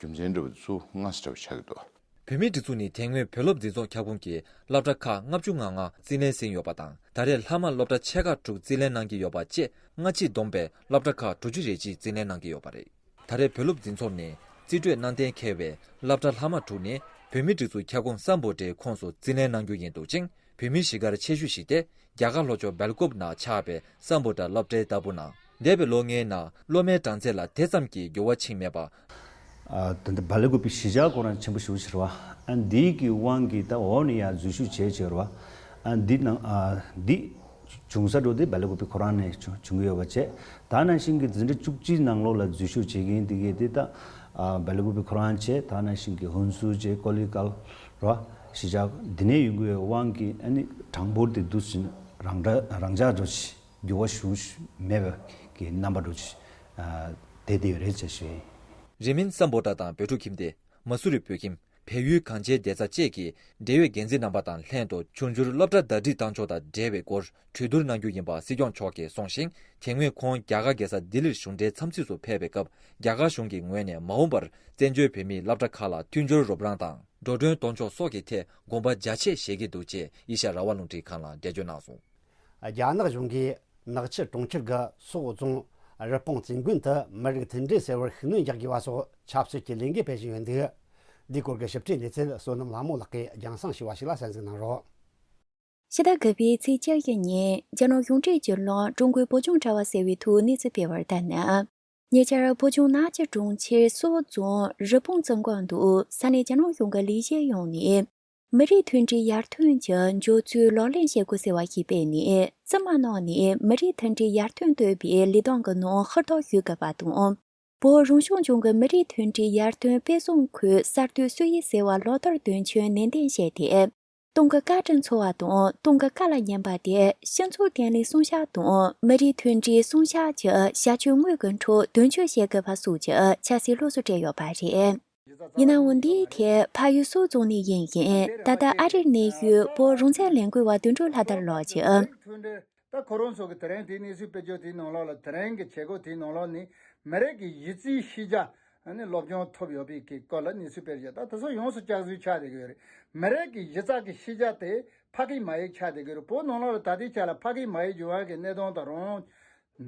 རྒྱུ་མཚན་འདྲ་བོ་ཚུར་དངོས་སུ་འདྲ་བོ་ཆགས་ཀྱི་འདུག་བོད་མིའི་སྒྲིག་འཛུགས་ནི་དེ་སྔོན་བོད་སློབ་འཛིན་ཚོགས་ཁྱབ་ཁོངས་ཀྱི་སློབ་གྲྭ་ཁག་ལྔ་བཅུ་ང་ལྔ་རྩིས་ལེན་ཟིན་ཡོད་པ་དང་། ད་རེས་ལྷག་མ་སློབ་གྲྭ་ཆེ་ཁག་དྲུག་རྩིས་ལེན་གནང་གི་ཡོད་པ་བཅས། སྔ་ཕྱི་བསྡོམས་པས་སློབ་གྲྭ་ཁག་དྲུག་ཅུ་རེ་གཅིག་རྩིས་ལེན་གནང་གི་ཡོད་པ་རེད། ད་རེས་བོད་སློབ་འཛིན་ཚོགས་ནས་རྩིས་སྤྲོད་གནང་གཏན་འཁེལ་བའི་སློབ་གྲྭ་ལྷག་མ་དྲུག་ནི་བོད་མིའི་སྒྲིག་འཛུགས་ཁྱབ་ཁོངས་སམ་བྷོ་ཊའི་ཁོངས་སུ་རྩིས་ལེན་གནང་རྒྱུ་ཡིན་འདུག་ཅིང་། བོད་མིའི་གཞིས་སྒར་ཆེ་ཤོས་ཤིག་སྟེ། རྒྱ་གར་ལྷོ་ཕྱོགས་སྦེལ་ཀོབ་ནང་ཆགས་པའི་སམ་བྷོ་ཊ་སློབ་གྲྭའི་ལྟ་བུ་ནང་། འདས་པའི་ལོ་ལྔའི་ནང་སློབ་མའི་གྲངས་ཚད་ལ་དེ་ཙམ་གྱི་འགྱུར་བ་ཕྱིན་མེད་པ། ཨ། ད་ལྟ་སྦེལ་ཀོབ་པའི་གཞིས་ཆགས་ཁོ་རང་ཆེན་པོ་ཞེ་པོ་ཅིག་རེད་བ། ཨ། འདིའི་གི་དབང་གིས་ད་འོག་ནས་ཡར་འཛུལ་ཞུགས་བྱས་བྱས་རེད་བ། ཨ། འདི་ནང་། ཨ། འདི་བྱུང་ས་འགྲོ་དེ་སྦེལ་ཀོབ་པའི་ཁོ་རང་ནས་བྱུང་བྱུང་གི་ཡོད་པ་བྱས། ད་ནང་བཞིན་གྱི་འཛིན་གྲྭ་བཅུ་གཅིག་ནང་ལོགས་ལ་འཛུལ་ཞུགས་བྱེད་མཁན་འདི་གས་དེ་ད། ཨ། སྦེལ་ཀོབ་པའི་ཁོ་རང་བྱས། ད་ནང་བཞིན་གྱི་ཧུན་སུར་བྱས། ཀོ་ལི་གལ་རེད་བ། གཞིས་ཆགས་འདི་ནས་ཡོང་གི་ཡོད་དབང་གིས། ཨ་ནི་གྲངས་འབོར་དེ་འདུག་ཟིན་རང་འདྲ་རང་འཇགས་འགྲོ་ཆེ། འགྱུར་བ་ཞུ་མེད་པའི་གི་རྣམ་པ་འགྲོ་ཆེ། ཨ། དེ་དེ་རེད་ཅེས་ཞུ་ཡིན། རིང་མིན་སམ་བྷོ་ཊ་དང་བོད་ཕྲུག་ཁྱིམ་སྡེ། མ་སུ་རི་བོད་ཁྱིམ། བལ་ཡུལ་གངས་ཅན་བདེ་རྩ་བཅས་ཀྱི་འབྲེལ་ཡོད་འགན་འཛིན་རྣམ་པ་དང་ལྷན་དུ། འབྱུང་འགྱུར་སློབ་གྲྭ་ཟླ་སྒྲིལ་བཏང་ཕྱོགས་དང་འབྲེལ་བའི་སྐོར་གྲོས་བསྡུར་གནང་རྒྱུ་ཡིན་པ་སྲིད་སྐྱོང་མཆོག་གིས་གསུངས་ཤིང་། དེ་སྔོན་ཁོང་རྒྱ་གར་རྒྱལ་ས་ལྡི་ལིར་གཞུང་འབྲེལ་འཚམས་གཟིགས་སུ་ཕེབས་པའི་སྐབས། རྒྱ་གར་གཞུང་གི་ངོས་ནས་མ་འོངས་པར་བཙན་བྱོལ་བོད་མིའི་སློབ་གྲྭ་ཁག་ལ་མཐུན་སྦྱོར་རོགས་རམ་དང་། འགྲོ་གྲོན་གཏོང་ཕྱོགས་སོགས་ཀྱི་ཐད་དགོངས་པ་རྒྱ་ཆེ་བཞེས་ཀྱི་འདུག་ཅེས་ཨེ་ཤ་ཡ་རང་དབང་རླུང་འཕྲིན་ཁང་ལ་འགྲེལ་བརྗོད་གནང་སོང་། རྒྱ་ནག་གཞུང་གིས་ནག་ཆུ་གྲོང་ཁྱེར་གྱི་སོག་རྫོང་རི་སྤུངས་རྩེ་དགོན་དུ་མི་རིགས་མཐུན་སྒྲིལ་ཟེར་བར་ཤུགས་སྣོན་རྒྱག་དགོས་པ་སོགས་ཆབ་སྲིད་ཀྱི་ལས་འགུལ་སྤེལ་བཞིན་ཡོད་འདུག་འདིའི་སྐོར་གྱི་ཞིབ་ཕྲའི་གནས་ཚུལ་བསོད་ནམས་ལྷ་མོ་ལགས་ཀྱིས་རྒྱང་སྲིང་ཞུས་པ་ཞིག་ལ་གསན་གཟིགས་གནང་རོགས། ཕྱི་ཟླ་དགུ་པའི་ཚེས་བཅུ་དགུ་ཉིན་རྒྱ་ནག་གཞུང་འབྲེལ་བརྒྱུད་ལམ་ཀྲུང་གོའི་བོད་ལྗོངས་དྲ་བ་ཟེར་བའི་ཐོག་གནས་ཚུལ་སྤེལ་བར་ལྟར་ན། ཉེ་ཆར་བོད་ལྗོངས་ནག་ཆུ་གྲོང་ཁྱེར་སོག་རྫོང་རི་སྤུངས་རྩེ་དགོན་དུ་ས་གནས་རྒྱ་ནག་གཞུང་གི་ལས་བྱེད་ཡོངས་ནས། མི་རིགས་མཐུན་སྒྲིལ་ཡར་ཐོན་གྱི་འབྱོར་ཚུལ་ལག་ལེན་བྱེད་དགོས་ཟེར་བ་ཞིག་སྤེལ་ནས། རྩིབ་མ་གནང་ནས་མི་རིགས་མཐུན་སྒྲིལ་ཡར་ཐོན་གཏོད་པའི་ལས་སྟངས་ཀྱི་ནང་ཧུར་ཐག་ཞུགས་དགོས་པ་དང་། བོད་རང་སྐྱོང་ལྗོངས་ཀྱི་མི་རིགས་མཐུན་སྒྲིལ་ཡར་ཐོན་དཔེ་བཟང་ཁུལ་གསར་གཏོད་སྲོལ་ཡིག་ཟེར་བ་ལག་བསྟར་དོན་ཆེན་ནན་ཏན་བྱས་ཏེ། ཏང་གི་བཀའ་དྲིན་ཚོར་བ་དང་། ཏང་གི་བཀའ་ལ་ཉན་པ་དེ་སྤྱི་ཚོགས་བརྟན་ལྷིང་སྲུང་སྐྱོབ་དང་མི་རིགས་མཐུན་སྒྲིལ་སྲུང་སྐྱོབ་ཀྱི་བྱ་སྤྱོད་དངོས་ཀྱི་ཁྲོད་དོན་འཁྱོལ་བྱེད་དགོས་པ་སོགས་ཀྱི་ཆབ་སྲིད་སློབ་གསོ་སྤྲད་ཡོད་པ་རེད། ཡིན་ནའང་། འདིའི་ཐད་ཕ་ཡུལ་སོག་རྫོང་ནས་ཡིན་ཞིང་། ད་ལྟ་ཨ་རིར་གནས་ཡུལ་བོད་རང་བཙན་ལས་འགུལ་བ་དོན་གྲུབ་ལྷ་དར་ལགས་ཀྱིས། ད་ཁོ་རང་ཚོ་གི་དེ་རིང་དེའི་གནས་ཚུལ་སྤེལ་རྒྱུ་དེའི་ནང་ལོགས་ལ། དེ་རིང་གི་བྱེད་སྒོ་དེའི་ནང་ལོགས་ནས་མི་རིགས་ཀྱི་གཞི་རྩའི་ཤེས་བྱ་ནི་སློབ་སྦྱོང་ཐོབ་ཡོད་པའི་གི་སྐོར་ལ་གནས་ཚུལ་སྤེལ་རྒྱུ། ད་དེ་ཚོ་ཡོངས་སུ་སྐྱག་རྫུན་ཆགས་བསྡད་ཀྱི་ཡོད་རེད། མི་རིགས་ཀྱི་གཞི་རྩ་གི་ཤེས་བྱ་དེ་ཕ་སྐད་མ་ཡིག་ཆགས་བསྡད་ཀྱི་ཡོད་རེད། བོད་ནང་ལོགས་ལ་ད་ལྟའི་ཆ་ལ་ཕ་སྐད་མ་ཡིག་སྦྱོང་ཡག་གི་གནས་སྟངས་ད་རུང་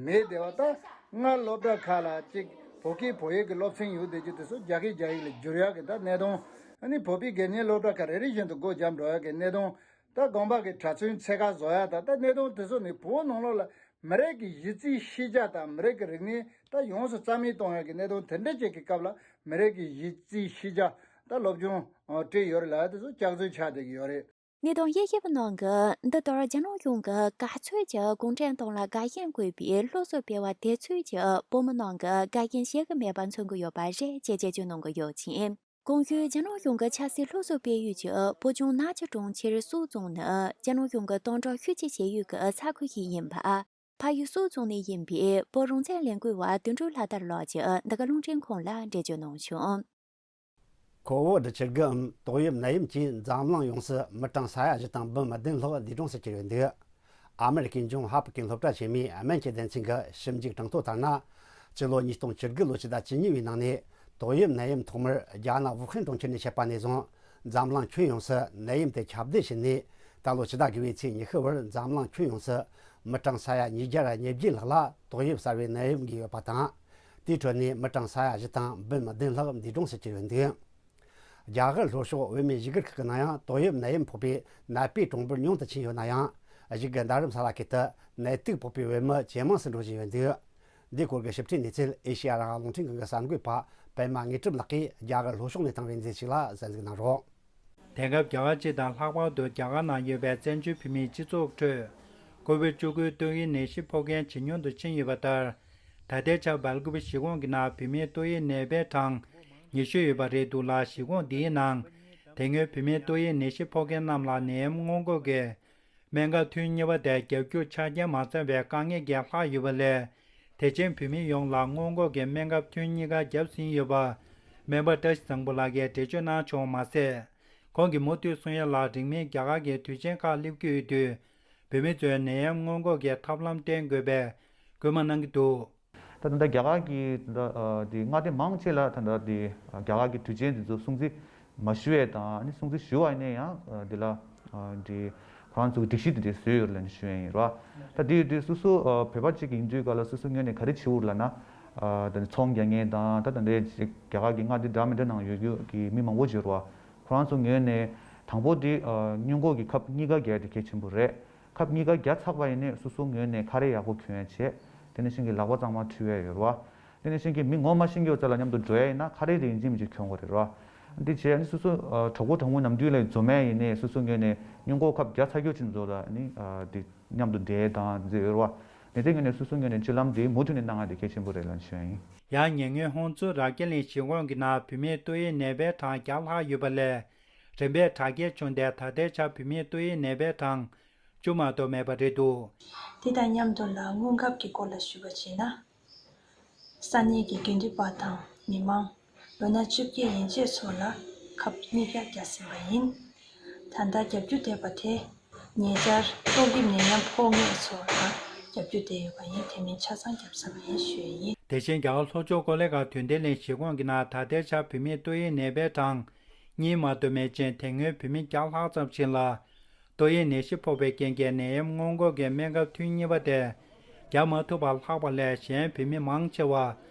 མེད་བསྡད་པ། ད་སྔར་སློབ་གྲྭ་ཁག་ལ་ཅིག་བོད་སྐད་བོད་ཡིག་གི་སློབ་ཚན་ཡོད་བསྡད་རྒྱུ་དེ་ཚོ་རྒྱ་སྐད་རྒྱ་ཡིག་ལ་བསྒྱུར་ཡག་གི་ད་གནས་སྟངས། ཨ་ནི་བོད་པའི་དགེ་བསྙེན་སློབ་གྲྭ་ཁག་རེ་རེ་བཞིན་དུ་སྒོ་བརྒྱབ་འགྲོ་ཡག་གི་གནས་སྟངས། ད་དགོན་པ་གི་གྲྭ་བཙུན་ཚད་བཀག་བཟོ་ཡག་དང་། ད་གནད་དོན་དེ་ཚོ་ནི་བོད་ནང་ལོགས་ལ་མི་རིགས་ཀྱི་གཞི་རྩའི་ཤེས་བྱ་དང་མི་རིགས་ཀྱི་རིག་གནས་ད་ཡོངས་སུ་རྩ་མེད་གཏོང་ཡག་གི་གནད་དོན་དེ་འདྲ་ཅིག་གི་སྐབས་ལ། མི་རིགས་ཀྱི་གཞི་རྩའི་ཤེས་བྱ་ད་སློབ་སྦྱོང་སྤྲད་ཡོད་རེད་ལ། དེ་ཚོ་སྐྱག་རྫུན་ཆགས་བསྡད་ཀྱི་ཡོད་རེད། གནད་དོན་དབྱེ་ཞིབ་པ་རྣམས་ཀྱིས་འདི་ལྟར་རྒྱ་ནག་གཞུང་གིས་ག་ཚོད་ཀྱིས་གུང་ཁྲན་ཏང་ལ་དགའ་ཞེན་དགོས་པའི་སློབ་གསོ་སྤེལ་བ་དེ་ཚོད་ཀྱིས་བོད་མི་རྣམས་ཀྱིས་དགའ་ཞེན་བྱེད་ཀྱི་མེད་པ་མཚོན་གྱི་ཡོད་པ་རེད་ཅེས་དཔྱད་བརྗོད་གནང་གི་ཡོད་ཅིང་། གོང་ཞུས་རྒྱ་ནག་གཞུང་གི་ཆབ་སྲིད་སློབ་གསོ་སྤེལ་ཡུལ་གྱི་བོད་ལྗོངས་ནག་ཆུ་གྲོང་ཁྱེར་སོག་རྫོང་ནི་རྒྱ་ནག་གཞུང་གི་དམ་དྲག་ཤུགས་ཆེ་བྱེད་ཡུལ་གྱི་ས་ཁུལ་ཞིག་ཡིན་པ། ཕ་ཡུལ་སོག་རྫོང་ནས་ཡིན་པའི་བོད་རང་བཙན་ལས་འགུལ་བ་དོན་གྲུབ་ལྷ་དར་ལགས་ཀྱིས་འདི་ག་རླུང་འཕྲིན་ཁང་ལ་འགྲེལ་བརྗོད་གནང་བྱུང་། ཁོ་བོད་ཆུ་དགུའམ་ཏོག་དབྱིབས་ནད་ཡམས་ཀྱིས་འཛམ་གླིང་ཡོངས་སུ་མི་གྲངས་ས་ཡ་བཞི་དང་འབུམ་བདུན་ལྷག་འདས་གྲོངས་སུ་གྱུར་ཡོད་འདུག་ཨ་མེ་རི་ཁའི་གཞུང་ཧ་ཕ་ཀི་སློབ་གྲྭ་ཆེན་མོའི་སྨན་གྱི་སྡེ་ཚན་གྱི་ཞིབ་འཇུག་གྲངས་ཐོ་ལྟར་ན། སྤྱི་ལོ་ཉིས་སྟོང་བཅུ་དགུ་ལོ་ཕྱི་ཟླ་བཅུ་གཉིས་པའི་ནང་ནས་ ཏོག་དབྱིབས་ནད་ཡམས་ཐོག་མར་རྒྱ་ནག་ཝུ་ཧན་གྲོང་ཁྱེར་ནས་མཆེད་པ་ནས་བཟུང་འཛམ་གླིང་ཁྱོན་ཡོངས་སུ་ནད་ཡམས་དེ་ཁྱབ་གདལ་ཕྱིན་ནས། ད་ལོ་ཕྱི་ཟླ་དགུ་པའི་ཚེས་ཉི་ཤུ་བར་འཛམ་གླིང་ཁྱོན་ཡོངས་སུ་མི་གྲངས་ས་ཡ་ཉིས་བརྒྱ་ཉེར་བརྒྱད་ལྷག་ལ་ཏོག་དབྱིབས་གསར་བའི་ནད་ཡམས་འགོས་ཡོད་པ་དང་། དེའི་ཁྲོད་ནས་མི་གྲངས་ས་ཡ་བཞི་དང་འབུམ་བདུན་ལྷག་འདས་གྲོངས་སུ་གྱུར་ཡོད་འདུག། རྒྱ་གར་ལྷོ་ཕྱོགས་བོད་མིའི་བཞུགས་སྒར་ཁག་གི་ནང་ཡང་ཏོག་དབྱིབས་ནད་ཡམས་ཕོག་པའི་ནད་པའི་གྲངས་འབོར་ཉུང་དུ་ཕྱིན་ཡོད་ན་ཡང་། གཞུག་གི་ཟླ་རིམ་གསར་བ་ཁུལ་དུ་ནད་དུག་ཕོག་པའི་བོད་མི་ཇེ་མང་སུ་འགྲོ་བཞིན་ཡོད་འདུག། འདིའི་སྐོར་གྱི་ཞིབ་ཕྲའི་གནས་ཚུལ་ཨེ་ཤེ་ཡ་རང་དབང་རླུང་འཕྲིན་ཁང་གི་གསར་འགོད་པ་པད་མ་དངོས་གྲུབ་ལགས་ཀྱིས་རྒྱ་གར་ལྷོ་ཕྱོགས་ནས་བཏང་བའི་མཛད་ཞིག་ལ་གསན་གཟིགས་གནང་རོགས། དེང་སྐབས་རྒྱ་གར་སྤྱི་དང་ལྷག་པར་དུ་རྒྱ་གར་ནང་ཡོད་པའི་བཙན་བྱོལ་བོད་མིའི་སྤྱི་ཚོགས་ཁྲོད་ཀོ་བིད་བཅུ་དགུ་ཏོག་དབྱིབས་ནད་གཞི་ཕོག་མཁན་ཇེ་ཉུང་དུ་ཕྱིན་ཡོད་པ་ལྟར། ད་ལྟའི་ཆར་སྦེལ་ཀོབ་གཞིས་ཁོངས་ཀྱི་ནང་བོད་མིའི་ཏོག་དབྱིབས་ནད་པའི་གྲངས་ཉི་ཤུ་ཡོད་པ་རེད་འདུག་ལ། གཞིས་ཁོངས་འདིའི་ནང་དེ་སྔོན་བོད་མིའི་ཏོག་དབྱིབས་ནད་གཞི་ཕོག་མཁན་རྣམས་ལ་ནད་ཡམས་སྔོན་འགོག་གི་སྨན་ཁབ་ཐུན་གཉིས་པ་དེ་རྒྱབ་སྐྱོར་ཆ་རྐྱེན་མ་ཚང་བའི་དཀའ་ངལ་གྱིས་ལྷག་ཡོད་པ་ལས། དེ་བཞིན་བོད་མི་ཡོངས་ལ་སྔོན་འགོག་གི་སྨན་ཁབ་ཐུན་གཉིས་ཀ་བརྒྱབ་ཟིན་ཡོད་པ་སྨན་པ་བཀྲ་ཤིས་བཟང་པོ་ལགས་ཀྱིས་འགྲེལ་བརྗོད་གནང་བྱུང་བ་མ་ཟད། ཁོང་གིས་མུ་མཐུད་གསུང་ཡ་ལ། རིང་མིན་རྒྱ་གར་གྱི་དུས་ཆེན་ཁག་སླེབས་ཀྱི་ཡོད་དུས། བོད་མི་ཚོས་ནད་ཡམས་སྔོན་འགོག་གི་ཐབས་ལམ་བསྟེན་དགོས་པའི་སྐུལ་མ་གནང་གི་འདུག། ད་ད་ལྟ་རྒྱ་གར་གྱི་ད་ལྟ་ཨ་དེ་མངའ་སྡེ་མང་ཆེ་ལ་ད་ལྟ་དེ་རྒྱ་གར་གྱི་དུས་ཆེན་དེ་ཚོ་སྲུང་བརྩི་མ་ཞུ་བས་དང་། ཨ་ནི་སྲུང་བརྩི་ཞུ་བ་ཡིན་ན་ཡང་ཨ་དེ་ལ་ཨ་དེ་ཁོ་རང་ཚོ་གི་སྒྲིག་གཞི་དེ་འདྲ་བཟོས་ཡོད་ལབ་ནས་ཞུ་ཡ་ཡིན་ར། ད་དེ་ཡོད་དུས་སོ་སོ་ཨ་བོད་པ་གཅིག་ཡིན་དུས་ག་ལ་སོ་སོ་ངོས་ནས་ག་རེ་བྱེད་འུར་ལབ་ན། ཨ་ད་ཚོང་རྒྱག་མཁན་དང་ད་ད་ལྟའི་རྒྱ་གར་གྱི་མངའ་སྡེ་འདྲ་མི་འདྲ་ནང་ཡོད་རྒྱུ་གི་མི་མང་པོ་ཅིག་ཡོད་ར། ཁོ་རང་ཚོ་ངོས་ནས་དང་པོ་དེ་ཨ་སྔོན་འགོག་གི་ཁབ་གཉིས་ཀ་རྒྱག་དེ་གལ་ཆེན་པོ་རེད། ཁབ་གཉིས་ཀ་བརྒྱབ་ཚར་བ་ཡིན་ནའི་སོ་སོ་ངོས་ནས་ཁ་རས་ཡག་པོ་གྱོན་ཡ་བྱེད། དེ་ནང་བཞིན་གྱི་ལག་པ་གཙང་མ་འཁྲུ་ཡ་ཡོད་རེད་བ། དེ་ནང་བཞིན་གྱི་མི་ངོ་མ་ཤེས་ཀྱི་ཡོད་ཙང་ལ་མཉམ་དུ་འགྲོ་ཡ་ཡིན་ན་ཁ་རས་དེ་ཡིན་གཅིག་མིན་གཅིག་གྱོན་དགོས་རེད་བ། འདི་བྱས་ནས་སོ་སོ་ཨ་གྲོགས་པོ་གྲོགས་མོ་ནམ་དུས་ལ་འཛོམས་ཡ་ཡིན་ནའི་སོ་སོ་ངོས་ནས་སྔོན་འགོག་ཁབ་བརྒྱབ་ཚར་རྒྱུ་ཅིག་བཟོ་ལ་ནི་ཨ་དེ་མཉམ་དུ་འབྲེལ་དང་འཛེ་ཡོད་རེད་བ། དེ་དེ་ངོས་ནས་སོ་སོ་ངོས་ནས་སྤྱི་ལམ་དེ་མུ་མཐུད་ནས་གནང་ཡ་དེ་གལ་ཆེན་པོ་རེད་ལབ་ཞུ་ཡ་ཡིན། ཡང་ཉེ་སྔོན་ཧོང་ཙུའུ་ར་སྐྱེ་གླིང་གཞིས་ཁོངས་ཀྱི་ནང་བུད་མེད་ཏོག་དབྱིབས་ནད་པའི་གྲངས་བརྒྱ་ལྷག་ཡོད་པ་ལས། རིམ་པས་དྲག་སྐྱེད་བྱུང་སྟེ། ད་ལྟའི་ཆར་བུད་མེད་ཏོག་དབྱིབས་ནད་པའི་གྲངས་བཅུ་མ་གཏོགས་མེད་པ་རེད་འདུག། དེ་དང་མཉམ་དུ་ལ་སྔོན་ཁབ་ཀྱི་སྐོར་ལ་ཞུས་པ་བྱས་ན། ས་གནས་ཀྱི་དགེ་འདུན་པ་དང་མི་མང་ལོ་ན་བཅོ་བརྒྱད་ཡན་ཆད་ཚོ་ལ་ཁབ་གཉིས་བརྒྱ་བརྒྱབ་ཟིན་པ་ཡིན། ད་ལྟ་བརྒྱབ་རྒྱུ་བསྡད་པ་དེ། ཉེ་ཆར་ཏོག་དབྱིབས་ནད་ཡམས་ཕོག་མཁན་ཚོ་ལ་བརྒྱབ་རྒྱུ་བསྡད་ཡོད་པ་ཡིན། དེ་མིན་ཆ་ཚང་བརྒྱབ་ཚར་བ་ཡིན་ཞུ་ཡི་ཡིན། དེ་བཞིན་རྒྱ་གར་ལྷོ་ཕྱོགས་ཀོ་ལེ་གྷལ་དོན་ལྡན་གླིང་གཞིས་ཁོངས་ཀྱི་ནང་ད་ལྟའི་ཆར་བུད་མེད་ཏོག་དབྱིབས་ནད་པའི་གྲངས་གཉིས་མ་གཏོགས་མེད་ཅིང་། དེ་སྔོན་བུད་མེད་བརྒྱ་ལྷག་ཙམ་ཞིག་ལ་ཏོག་དབྱིབས་ནད་གཞི་ཕོག་པའི་རྐྱེན་གྱིས་ནད་ཡམས་སྔོན་འགོག་གི་སྨན་ཁབ་ཐུན་གཉིས་པ་དེ་བརྒྱབ་མ་ཐུབ་པར་ལྷག་པ་ལས། གཞན་བུད་མེད་མང་ཆེ་བ་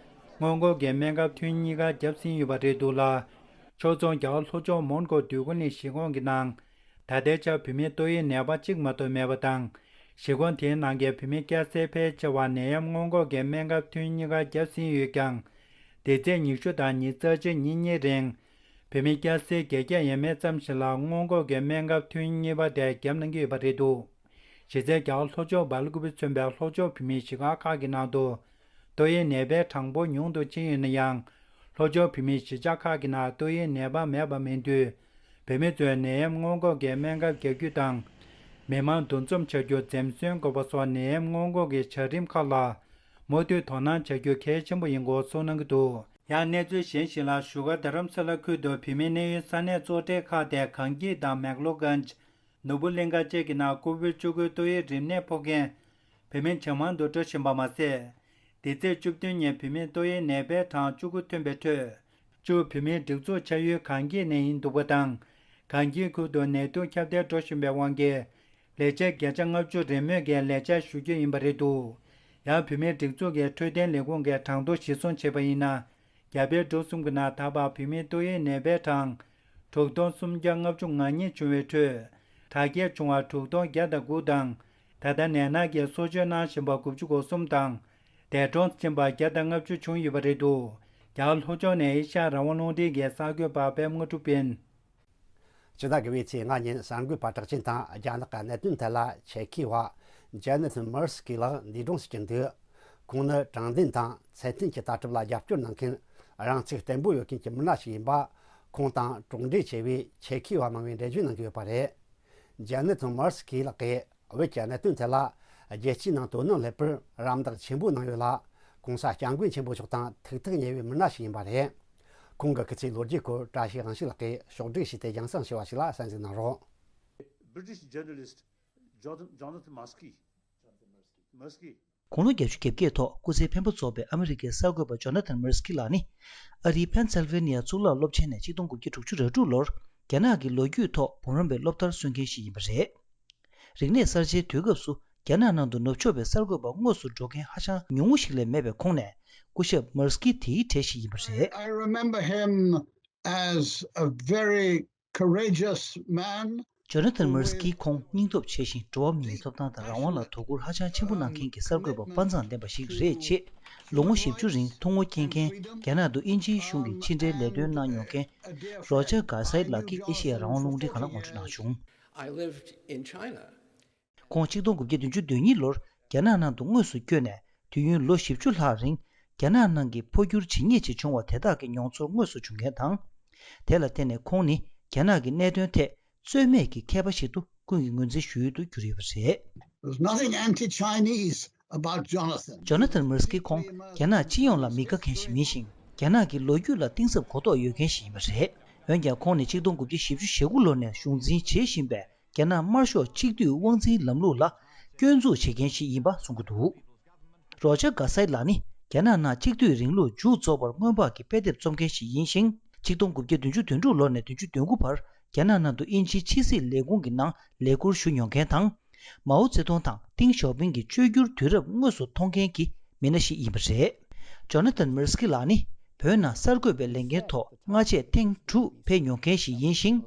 སྔོན་འགོག་གི་སྨན་ཁབ་ཐུན་གཉིས་ཀ་བརྒྱབ་ཟིན་ཡོད་པ་རེད་འདུག་ལ། ཕྱོགས་མཚུངས་རྒྱ་གར་ལྷོ་ཕྱོགས་མོན་གྷོ་འདོད་རྒུ་གླིང་གཞིས་ཁོངས་ཀྱི་ནང་ད་ལྟའི་ཆར་བུད་མེད་ཏོག་དབྱིབས་ནད་པ་གཅིག་མ་གཏོགས་མེད་པ་དང་། གཞིས་ཁོངས་དེའི་ནང་གི་བུད་མེད་སྐྱ་སེར་ཕལ་ཆེ་བ་ནད་ཡམས་སྔོན་འགོག་གི་སྨན་ཁབ་ཐུན་གཉིས་ཀ་བརྒྱབ་ཟིན་ཡོད་ཀྱང་། འདས་ཚེས་ཉི་ཤུ་དང་ཉི་ཤུ་རྩ་གཅིག་ཉིན་གཉིས་རིང་། བུད་མེད་སྐྱ་སེར་བརྒྱད་བརྒྱ་ཡས་མས་ཙམ་ཞིག་ལ་སྔོན་འགོག་གི་སྨན་ཁབ་ཐུན་གཉིས་པ་དེ་བརྒྱབ་གནང་གི་ཡོད་པ་རེད་འདུག། གཞི་རྩའི་རྒྱ་གར་ལྷོ་ཕྱོགས་སྦེལ་ཀོབ་མཚོན་པའི་ལྷོ་ཕྱོགས་བོད་མིའི་གཞིས་ཆགས་ཁག་གི་ནང་དུ་ཏོག་དབྱིབས་ནད་པའི་གྲངས་འབོར་ཉུང་དུ་ཕྱིན་ཡོད་ན་ཡང་། ལྷོ་ཕྱོགས་བོད་མིའི་གཞིས་ཆགས་ཁག་གི་ནང་ཏོག་དབྱིབས་ནད་པ་མེད་པ་མིན་དུས། བོད་མི་ཚོས་ནད་ཡམས་སྔོན་འགོག་གི་སྨན་ཁབ་རྒྱག་རྒྱུ་དང་། མི་མང་འདུ་འཛོམས་བྱ་རྒྱུ། འཛེམ་ཟོན་དགོས་པ་སོགས་ནད་ཡམས་སྔོན་འགོག་གི་བྱ་རིམ་ཁག་ལ་མུ་མཐུད་དོ་སྣང་བྱ་རྒྱུ་གལ་ཆེན་པོ་ཡིན་སྐོར་གསུངས་གནང་གི་འདུག། ཡང་གནས་ཚུལ་གཞན་ཞིག་ལ། བཞུགས་སྒར་རྡ་རམ་ས་ལ་ཁུལ་དུ་བོད་མིའི་གནས་ཡུལ་ས་གནས་གཙོ་གྲས་ཁག་སྟེ་གངས་སྐྱིད་དང་མེག་ལོ་གྷན། ནོར་བུ་གླིང་ཁ་བཅས་ཀྱི་ནང་ཀོ་བིད་བཅུ་དགུ་ཏོག་དབྱིབས་རིམས་ནད་ཕོག་མཁན་བོད་མི་ཇེ་མང་དུ་འགྲོ་བཞིན་པ་མ་ཟད། འདི་ཚེས་བཅུ་བདུན་ཉིན་བོད་མིའི་ཏོག་དབྱིབས་ནད་པའི་གྲངས་བཅུ་དགུ་ཐོན་པའི་ཁྲོད། བཅུ་བོད་མིའི་སྒྲིག་འཛུགས་ཆགས་ཡུལ་གངས་སྐྱིད་ནས་ཡིན་འདུག་པ་དང་། གངས་སྐྱིད་ཁུལ་དུ་ནད་དུག་ཁྱབ་གདལ་འགྲོ་བཞིན་པའི་དབང་གིས། ལས་བྱེད་བརྒྱ་ཆ་ལྔ་བཅུ་རེས་མོས་ཀྱིས་ལས་བྱ་ཞུ་རྒྱུ་ཡིན་པ་རེད་འདུག། ཡང་བོད་མིའི་སྒྲིག་འཛུགས་ཀྱི་འཕྲོད་བསྟེན་ལས་ཁུངས་ཀྱི་གྲངས་ཐོ་གཞིར་བཟུང་བྱས་པ་ཡིན་ན། རྒྱ་བལ་འབྲུག་གསུམ་གྱི་ནང་ད་བར་བོད་མིའི་ཏོག་དབྱིབས་ནད་པའི་གྲངས་དྲུག་སྟོང་སུམ་བརྒྱ་ལྔ་བཅུ་ང་གཉིས་བྱུང་བའི་ཁྲོད། དྲག་སྐྱེད་བྱུང་བ་དྲུག་སྟོང་བརྒྱ་དང་དགུ་དང་། ད་ལྟ་ནད་མནར་གྱིས་གསོ་བཅོས་གནང་བཞིན་པ་དགུ་བཅུ་གོ་གསུམ་དང་། འདས་གྲོངས་ཕྱིན་པ་བརྒྱ་དང་ལྔ་བཅུ་བྱུང་ཡོད་པ་རེད་འདུག། རྒྱ་གར་ལྷོ་ཕྱོགས་ནས་ཨེ་ཤ་ཡ་རང་དབང་རླུང་འཕྲིན་གྱི་གསར་འགོད་པ་པད་མ་དངོས་གྲུབ་ཡིན། ཕྱི་ཟླ་དགུ་པའི་ཚེས་ལྔ་ཉིན་གསར་འགོད་པ་གྲགས་ཅན་དང་རྒྱ་ནག་གི་གནད་དོན་ཐད་ལ་ཆེད་མཁས་པ་ཇེ་ནེ་ཐན་མར་སི་ཀི་ལགས་འདས་གྲོངས་སུ་གྱུར་འདུག། ཁོང་ནི་དྲང་བདེན་དང་ཚད་ལྡན་གྱི་ལྟ་གྲུབ་ལ་རྒྱབ་སྐྱོར་གནང་མཁན་རང་ཚུགས་བརྟན་པོ་ཡོད་མཁན་གྱི་མི་སྣ་ཞིག་ཡིན་པ། ཁོང་དང་གྲོགས་འབྲེལ་ཆེ་བའི་ཆེད་མཁས་པ་མང་བོས་འགྲེལ་བརྗོད་གནང་གི་ཡོད་པ་རེད། ཇེ་ནེ་ཐན་མར་སི་ཀི་ལགས་ཀྱིས་བོད་ཀྱི་གནད་དོན་ཐད་ལ་རྒྱལ་སྤྱིའི་ནང་དོ་སྣང་སླེབས་པར་རམ་འདེགས་ཆེན་པོ་གནང་ཡོད་ལ། ༸གོང་ས་༸སྐྱབས་མགོན་ཆེན་པོ་མཆོག་དང་ཐུགས་ཐག་ཉེ་བའི་མི་སྣ་ཞིག་ཡིན་པ་རེད། ཁོང་གི་སྐུ་ཚེའི་ལོ་རྒྱུས་སྐོར་བཀྲ་ཤིས་དབང་ཕྱུག་ལགས་ཀྱིས་ཕྱོགས་བསྒྲིགས་བྱས་ཏེ་རྒྱང་སྲིང་བྱས་པ་ཞིག་ལ་གསན་གཟིགས་གནང་རོགས། British journalist Jonathan, Jonathan Maskey. Maskey. དགུང་ལོ་བརྒྱད་ཅུ་གྱ་བརྒྱད་ཐོག་སྐུ་ཚེ་ཕན་པོ་རྫོགས་པའི་ཨ་མི་རི་ཀའི་གསར་འགོད་པ་ཇོ་ན་ཐན་མེར་སི་ཀི་ལགས་ནི། ཨ་རིའི་ཕེན་སིལ་ཝེ་ནི་ཡ་གཙུག་ལག་སློབ་ཆེན་ནས་ཆིག་སྟོང་དགུ་བརྒྱ་དྲུག་ཅུ་རེ་དྲུག་ལོར་རྒྱ་ནག་གི་ལོ་རྒྱུས་ཐོག་འབུམ་རམས་པའི་སློབ་མཐར་སོན་མཁན་ཞིག་ཡིན་པ་རེད། རིག་གནས་གསར་བརྗེའི་དུས་སྐབས་སུ་རྒྱ་ནག་ནང་དུ་ནུབ་ཕྱོགས་པའི་གསར་འགོད་པ་དངོས་སུ་འགྲོ་མཁན་ཧ་ཅང་ཉུང་ངུ་ཞིག་ལས་མེད་པའི་ཁོངས་ནས་སྐུ་ཞབས་མེར་སི་ཀི་དེའི་གྲས་ཤིག་ཡིན་པ་རེད། I remember him as a very courageous man. ཇོ་ན་ཐན་མེར་སི་ཀི་ཁོང་སྙིང་སྟོབས་ཆེ་ཞིང་འགྲོ་བ་མིའི་ཐོབ་ཐང་དང་རང་དབང་ལ་དོ་ཁུར་ཧ་ཅང་ཆེན་པོ་གནང་མཁན་གྱི་གསར་འགོད་པ་དཔའ་མཛངས་ལྡན་པ་ཞིག་རེད་ཅེས། ལོ་ངོ་བཞི་བཅུ་རིང་ཐུང་ངུ་སྐྱེས་མཁན་རྒྱ་ནག་ཏུ་དབྱིན་ཇིའི་གཞུང་གི་ཕྱི་འབྲེལ་ལས་དོན་གནང་མྱོང་མཁན་རོ་ཇར་གྷ་སའི་ལགས་ཀྱིས་ཨེ་ཤེ་ཡ་རང་དབང་རླུང་འཕྲིན་ཁང་ལ་ངོ་སྤྲོད་གནང་བྱུང་། I lived in China. ཁོང་ཆིག་སྟོང་དགུ་བརྒྱ་བདུན་ཅུ་དོན་གཉིས་ལོར་རྒྱ་ནག་ནང་དུ་དངོས་སུ་བསྐྱོད་ནས་དུས་ཡུན་ལོ་བཞི་བཅུ་ལྷག་རིང་རྒྱ་ནག་ནང་གི་འཕོ་འགྱུར་ཇི་སྙེད་ཅིག་བྱུང་བ་དེ་དག་གི་མྱོང་ཚོར་དངོས་སུ་བྱུང་མཁན་དང་། དེ་ལ་བརྟེན་ནས་ཁོང་ནི་རྒྱ་ནག་གི་གནད་དོན་ཐད་རྩོད་མེད་ཀྱི་མཁས་པ་ཞིག་ཏུ་ཀུན་གྱིས་ངོས་འཛིན་ཞུ་ཡུལ་དུ་གྱུར་ཡོད་པ་རེད། There's nothing anti-Chinese about Jonathan. ཇོ་ན་ཐན་མེར་སི་ཀི་ཁོང་རྒྱ་ནག་སྤྱི་ཡོངས་ལ་མི་དགའ་མཁན་ཞིག་མིན་ཞིང་། རྒྱ་ནག་གི་ལོ་རྒྱུས་ལ་གཏིང་ཟབ་གོ་རྟོགས་ཡོད་མཁན་ཞིག་ཡིན་པ་རེད། འོན་ཀྱང་ཁོང་ནི་ཆིག་སྟོང་དགུ་བརྒྱ་བཞི་བཅུ་ཞེ་དགུ་ལོ་ནས་གཞུང་འཛིན་བྱེད་བཞིན་པའི་རྒྱ་ནག་དམར་ཤོག་གཅིག་སྡུད་དབང་འཛིན་ལམ་ལུགས་ལ་སྐྱོན་འཛུགས་བྱེད་མཁན་ཞིག་ཡིན་པ་གསུང་གི་འདུག་རོ་ཇར་གྷ་སའི་ལགས་ནི་རྒྱ་ནག་ནང་གཅིག་སྡུད་རིང་ལུགས་མཇུག་རྫོགས་པར་སྔོན་དཔག་གི་དཔེ་དེབ་རྩོམ་མཁན་ཞིག་ཡིན་ཞིང་། ཆིག་སྟོང་དགུ་བརྒྱ་བདུན་ཅུ་དོན་དྲུག་ལོ་ནས་བདུན་ཅུ་དོན་དགུ་བར་རྒྱ་ནག་ནང་དུ་དབྱིན་ཇིའི་ཕྱི་སྲིད་ལས་ཁུངས་ཀྱི་ནང་ལས་ཁུར་ཞུ་མྱོང་མཁན་དང་། མའོ་ཙེ་ཏུང་དང་ཏིང་ཞའོ་ཕིང་གི་བཅོས་བསྒྱུར་དུས་རབས་དངོས་སུ་མཐོང་མཁན་གྱི་མི་སྣ་ཞིག་ཡིན་པ་རེད། ཇོ་ན་ཐན་མེར་སི་ཀི་ལགས་ནི་བོད་ནང་གསར་འགོད་པའི་ལས་འགན་ཐོག་སྔ་རྗེས་ཐེངས་དྲུག་ཕེབས་མྱོང་མཁན་ཞིག་ཡིན་ཞིང་།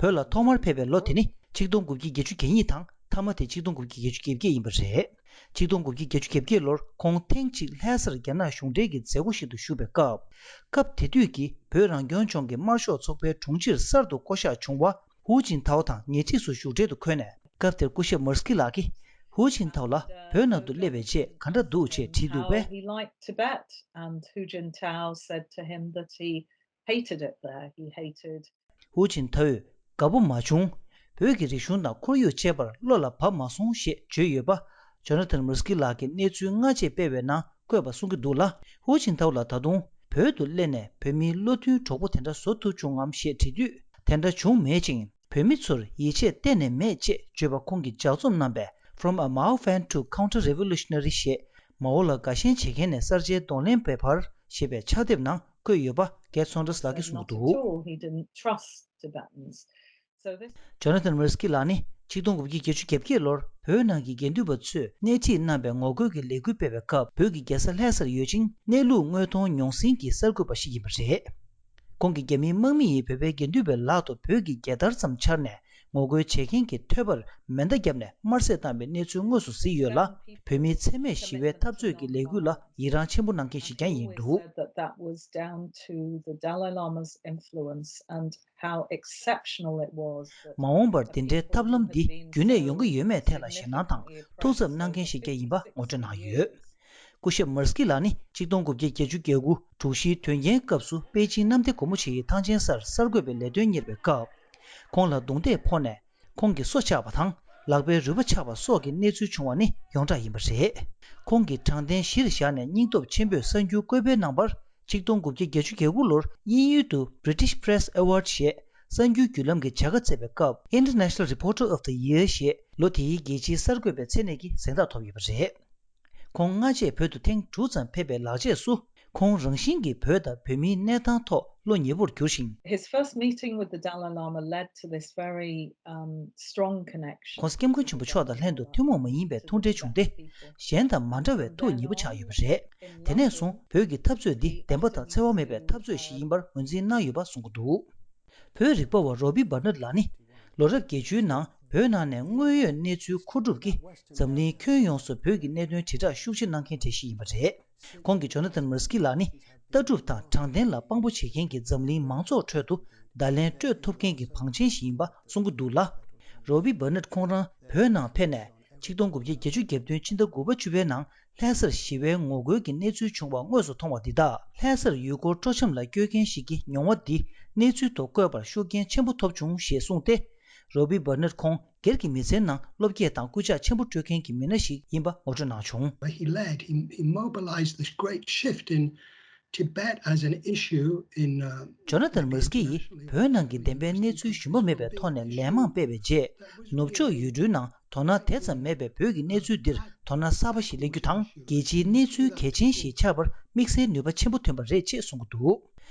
བོད་ལ་ཐོག་མར་ཕེབས་པའི་ལོ་དེ་ནི་ཆིག་སྟོང་དགུ་བརྒྱ་བརྒྱད་ཅུ་གྱ་གཉིས་དང་། མཐའ་མ་དེ་ཆིག་སྟོང་དགུ་བརྒྱ་བརྒྱད་ཅུ་གྱ་བརྒྱད་ཡིན་པ་རེད། ཆིག་སྟོང་དགུ་བརྒྱ་བརྒྱད་ཅུ་གྱ་བརྒྱད་ལོར་ཁོང་ཐེངས་གཅིག་ལྷ་སར་རྒྱ་ནག་གཞུང་འབྲེལ་གྱི་མཛད་སྒོ་ཞིག་ཏུ་ཞུགས་པའི་སྐབས། སྐབས་དེ་དུས་ཀྱི་བོད་རང་སྐྱོང་ལྗོངས་ཀྱི་དམར་ཤོག་ཚོགས་པའི་དྲུང་ཆེར་གསར་དུ་བསྐོ་གཞག་བྱུང་བ་ཧུའུ་ཅིན་ཐའོ་དང་ཉེ་འཁྲིས་སུ་བཞུགས་གྲལ་དུ་འཁོད་ནས། སྐབས་དེར་སྐུ་ཞབས་མེར་སི་ཀི་ལགས་ཀྱིས་ཧུའུ་ཅིན་ཐའོ་ལ་བོད་ནང་དུ་སླེབས་པའི་རྗེས་ག་འདྲ་འདུག་ཅེས་དྲིས་འདུག་པས། How he liked Tibet, and Hu Jintao said to him that he hated it there. He hated ཧུའུ་ཅིན་ཐའོས་དགའ་པོ་མ་བྱུང་། བོད་ཀྱི་རིག་གཞུང་དང་ཁོར་ཡུག་བཅས་པར་བློ་ལ་བབས་མ་སོང་ཞེས་བརྗོད་ཡོད་པ། ཇོ་ན་ཐན་མེར་སི་ཀི་ལགས་ཀྱིས་གནས་ཚུལ་སྔ་རྗེས་སྤེལ་བའི་ནང་བཀོད་པ་གསུང་གི་འདུག་ལ། ཧུའུ་ཅིན་ཐའོ་ལ་ད་དུང་བོད་དུ་སླེབས་ནས་བོད་མིའི་བློ་མཐུན་གྲོགས་པོ་དེ་འདྲ་བཟོ་ཐུབ་བྱུང་ངམ་ཞེས་དྲིས་དུས། དེ་འདྲ་བྱུང་མེད་ཅིང་། བོད་མི་ཚོར་ཡིད་ཆེས་གཏན་ནས་མེད་ཅེས་བརྗོད་པ་ཁོང་གིས་ལྗགས་རྩོམ་གནང་པའི་From a Mao Fan to Counter-Revolutionary ཞེས། མའོ་ལ་དགའ་ཞེན་བྱེད་མཁན་ནས་གསར་བརྗེའི་གདོང་ལེན་བྱེད་པར་ཞེས་པའི་ཕྱག་དེབ་ནང་བཀོད་ཡོད་པ་གྷེ་ཚོན་ཏྲེས་ལགས་ཀྱིས་གསུངས་འདུག Not at all. He didn't trust Tibetans. So this ཇོ་ན་ཐན་མེར་སི་ཀི་ལགས་ནི་ཆིག་སྟོང་དགུ་བརྒྱ་བརྒྱད་ཅུ་གྱ་བརྒྱད་ལོར་བོད་ནང་གི་དགེ་འདུན་པ་ཚོས་སྣེ་ཁྲིད་གནང་པའི་ངོ་རྒོལ་གྱི་ལས་འགུལ་སྤེལ་བའི་སྐབས། བོད་ཀྱི་རྒྱལ་ས་ལྷ་སར་ཡོད་ཅིང་གནས་ལུགས་དངོས་མཐོང་མྱོང་སྲིང་གི་གསར་འགོད་པ་ཞིག་ཡིན་པ་རེད། ཁོང་གིས་རྒྱ་མིའི་དམག་མི་ཡིས་བོད་པའི་དགེ་འདུན་པའི་ལག་ཏུ་བོད་ཀྱི་རྒྱལ་དར་ཙམ་འཕྱར་ནས་ངོ་རྒོལ་བྱེད་མཁན་གྱི་ཐོད་པར་མེ་མདའ་བརྒྱབ་ནས་དམར་བསད་བཏང་བའི་གནས་ཚུལ་དངོས་སུ་གཟིགས་ཡོད་ལ། བོད་མིའི་འཚེ་མེད་ཞི་བའི་འཐབ་རྩོད་ཀྱི་ལས་འགུལ་ལ་ཡི་རངས་ཆེན་པོ་གནང་མཁན་ཞིག་ཀྱང་ཡིན་འདུག Said that that was down to the Dalai Lama's influence and how exceptional it was that མ་འོངས་པར་འདི་འདྲའི་ཐབས་ལམ་འདི་རྒྱུན་གནས་ཡོང་གི་ཡོད་མེད་ཐད་ལ་ཞེད་སྣང་དང་ཐུགས་འཚབ་གནང་མཁན་ཞིག་ཀྱང་ཡིན་པ་ངོ་སྤྲོད་གནང་ཡོད། སྐུ་ཞབས་མར་སི་ཀི་ལགས་ནི་ཆིག་སྟོང་དགུ་བརྒྱ་བརྒྱད་ཅུ་གྱ་དགུ་དྲུག་བཞིའི་དོན་རྐྱེན་སྐབས་སུ་པེ་ཅིན་གནམ་བདེ་སྒོ་མོ་ཆེའི་ཐང་ཆེན་སར་གསར་འགོད་པའི་ལས་དོན་གཉེར་བའི་སྐབས། ཁོང་ལ་རྡུང་རྡེག་ཕོག་ནས་ཁོང་གི་སོ་ཆག་པ་དང་ལག་པའི་རུས་པ་ཆག་པ་སོགས་ཀྱི་གནས་ཚུལ་བྱུང་བ་ནི་ཡོངས་གྲགས་ཡིན་པ་རེད། ཁོང་གིས་དྲང་བདེན་གཞིར་བཞག་ནས་སྙིང་སྟོབས་ཆེན་པོས་གསར་འགྱུར་བཀོད་སྤེལ་གནང་བར། ཆིག་སྟོང་དགུ་བརྒྱ་བརྒྱད་ཅུ་གྱ་དགུ་ལོར་དབྱིན་ཡུལ་དུ་British Press Award ཞེས་གསར་འགྱུར་བརྒྱུད་ལམ་གྱི་བྱ་དགའ་བསྩལ་བའི་སྐབས། International Reporter of the Year ཞེས་ལོ་དེའི་རྒྱལ་སྤྱིའི་གསར་འགོད་པའི་མཚན་གནས་ཀྱི་གཟེངས་རྟགས་ཐོབ་ཡོད་པ་རེད། ཁོང་སྔ་རྗེས་བོད་དུ་ཐེངས་དྲུག་ཙམ་ཕེབས་པའི་ལག་རྗེས་སུ། ཁོང་རང་བཞིན་གྱིས་བོད་དང་བོད་མིའི་གནས་སྟངས་ཐོག་བློ་ཉེ་པོར་གྱུར་ཞིང་། His first meeting with the Dalai Lama led to this very, um, strong connection. ཁོང་སྐྱབས་མགོན་ཆེན་པོ་མཆོག་དང་ལྷན་དུ་ཐུན་མོང་མ་ཡིན་པའི་ཐུག་འཕྲད་བྱུང་སྟེ། གཞན་དང་མ་འདྲ་བའི་ཐུགས་ཉེ་པོ་ཆགས་ཡོད་པ་རེད། དེ་ནས་བཟུང་བོད་ཀྱི་འཐབ་རྩོད་འདི་བདེན་པ་དང་འཚེ་བ་མེད་པའི་འཐབ་རྩོད་ཞིག་ཡིན་པར་ངོས་འཛིན་གནང་ཡོད་པ་གསུང་གི་འདུག་བོད་རིག་པ་བ་རོ་བི་བར་ནད་ལགས་ནི། ལོ་རབས་བརྒྱད་ཅུའི་ནང་བོད་ནང་ནས་དངོས་ཡོད་གནས་ཚུལ་མཁོ་སྒྲུབ་ཀྱིས་འཛམ་གླིང་ཁྱོན་ཡོངས་སུ་བོད་ཀྱི་གནད་དོན་དྲིལ་བསྒྲགས་ཤུགས་ཆེ་གནང་མཁན་གྲས་ཤིག་ཡིན་པ་རེད། ཁོང་གིས་ཇོ་ན་ཐན་མེར་སི་ཀི་ལགས་ནི་ལྟ་གྲུབ་དང་དྲང་བདེན་ལ་དཔང་པོ་བྱེད་མཁན་གྱི་འཛམ་གླིང་མང་ཚོགས་ཁྲོད་དུ་བརྡ་ལན་སྤྲོད་ཐུབ་མཁན་གྱི་བང་ཆེན་ཞིག་ཡིན་པ་གསུང་གི་འདུག་ལ། རོ་བི་བར་ནད་ཁོང་རང་བོད་ནང་ཕེབས་ནས་ཆིག་སྟོང་དགུ་བརྒྱ་བརྒྱད་ཅུ་གྱ་བདུན་ཕྱི་ཟླ་དགུ་པ་བཅུ་པའི་ནང་ལྷ་སར་ཞི་བའི་ངོ་རྒོལ་གྱི་གནས་ཚུལ་བྱུང་བ་དངོས་སུ་མཐོང་བ་འདི་དག་ལྷ་སར་ཡུལ་སྐོར་སྤྲོ་འཆམ་ལ་བསྐྱོད་མཁན་ཞིག་གི་མྱོང་བ་འདི་གནས་ཚུལ་ཐོག་བཀོད་པར་ཤུགས་རྐྱེན་ཆེན་པོ་ཐོབ་བྱུང་ཞེས་གསུངས་ཏེ། རོ་བི་བར་ནད་ཁོང་སྒེར་གྱི་མི་ཚེའི་ནང་བློ་བསྐྱེད་དང་སྐུལ་ལྕག་ཆེན་པོ་སྤྲོད་མཁན་གྱི་མི་སྣ་ཞིག་ཡིན་པ་ངོ་སྤྲོད་གནང་བྱུང་། He led, he, he mobilized this great shift in Tibet as an issue in, uh, ཇོ་ན་ཐན་མེར་སི་ཀི་ཡིས་བོད་ནང་གི་བདེན་པའི་གནས་ཚུལ་ཞུམ་པ་མེད་པའི་ཐོག་ནས་ལན་མང་སྤེལ་བའི་རྗེས། ནུབ་ཕྱོགས་ཡུལ་གྲུའི་ནང་ དོ་སྣང་དེ་ཙམ་མེད་པའི་བོད་ཀྱི་གནས་ཚུལ་འདིར་དོ་སྣང་གསར་པ་ཞིག་ལེན་རྒྱུ་དང་། རྒྱལ་སྤྱིའི་གནས་ཚུལ་གལ་ཆེན་ཞིག་ཆགས་པར་དམིགས་བསལ་ནུས་པ་ཆེན་པོ་ཐོན་པ་རེད་ཅེས་གསུང་གི་འདུག་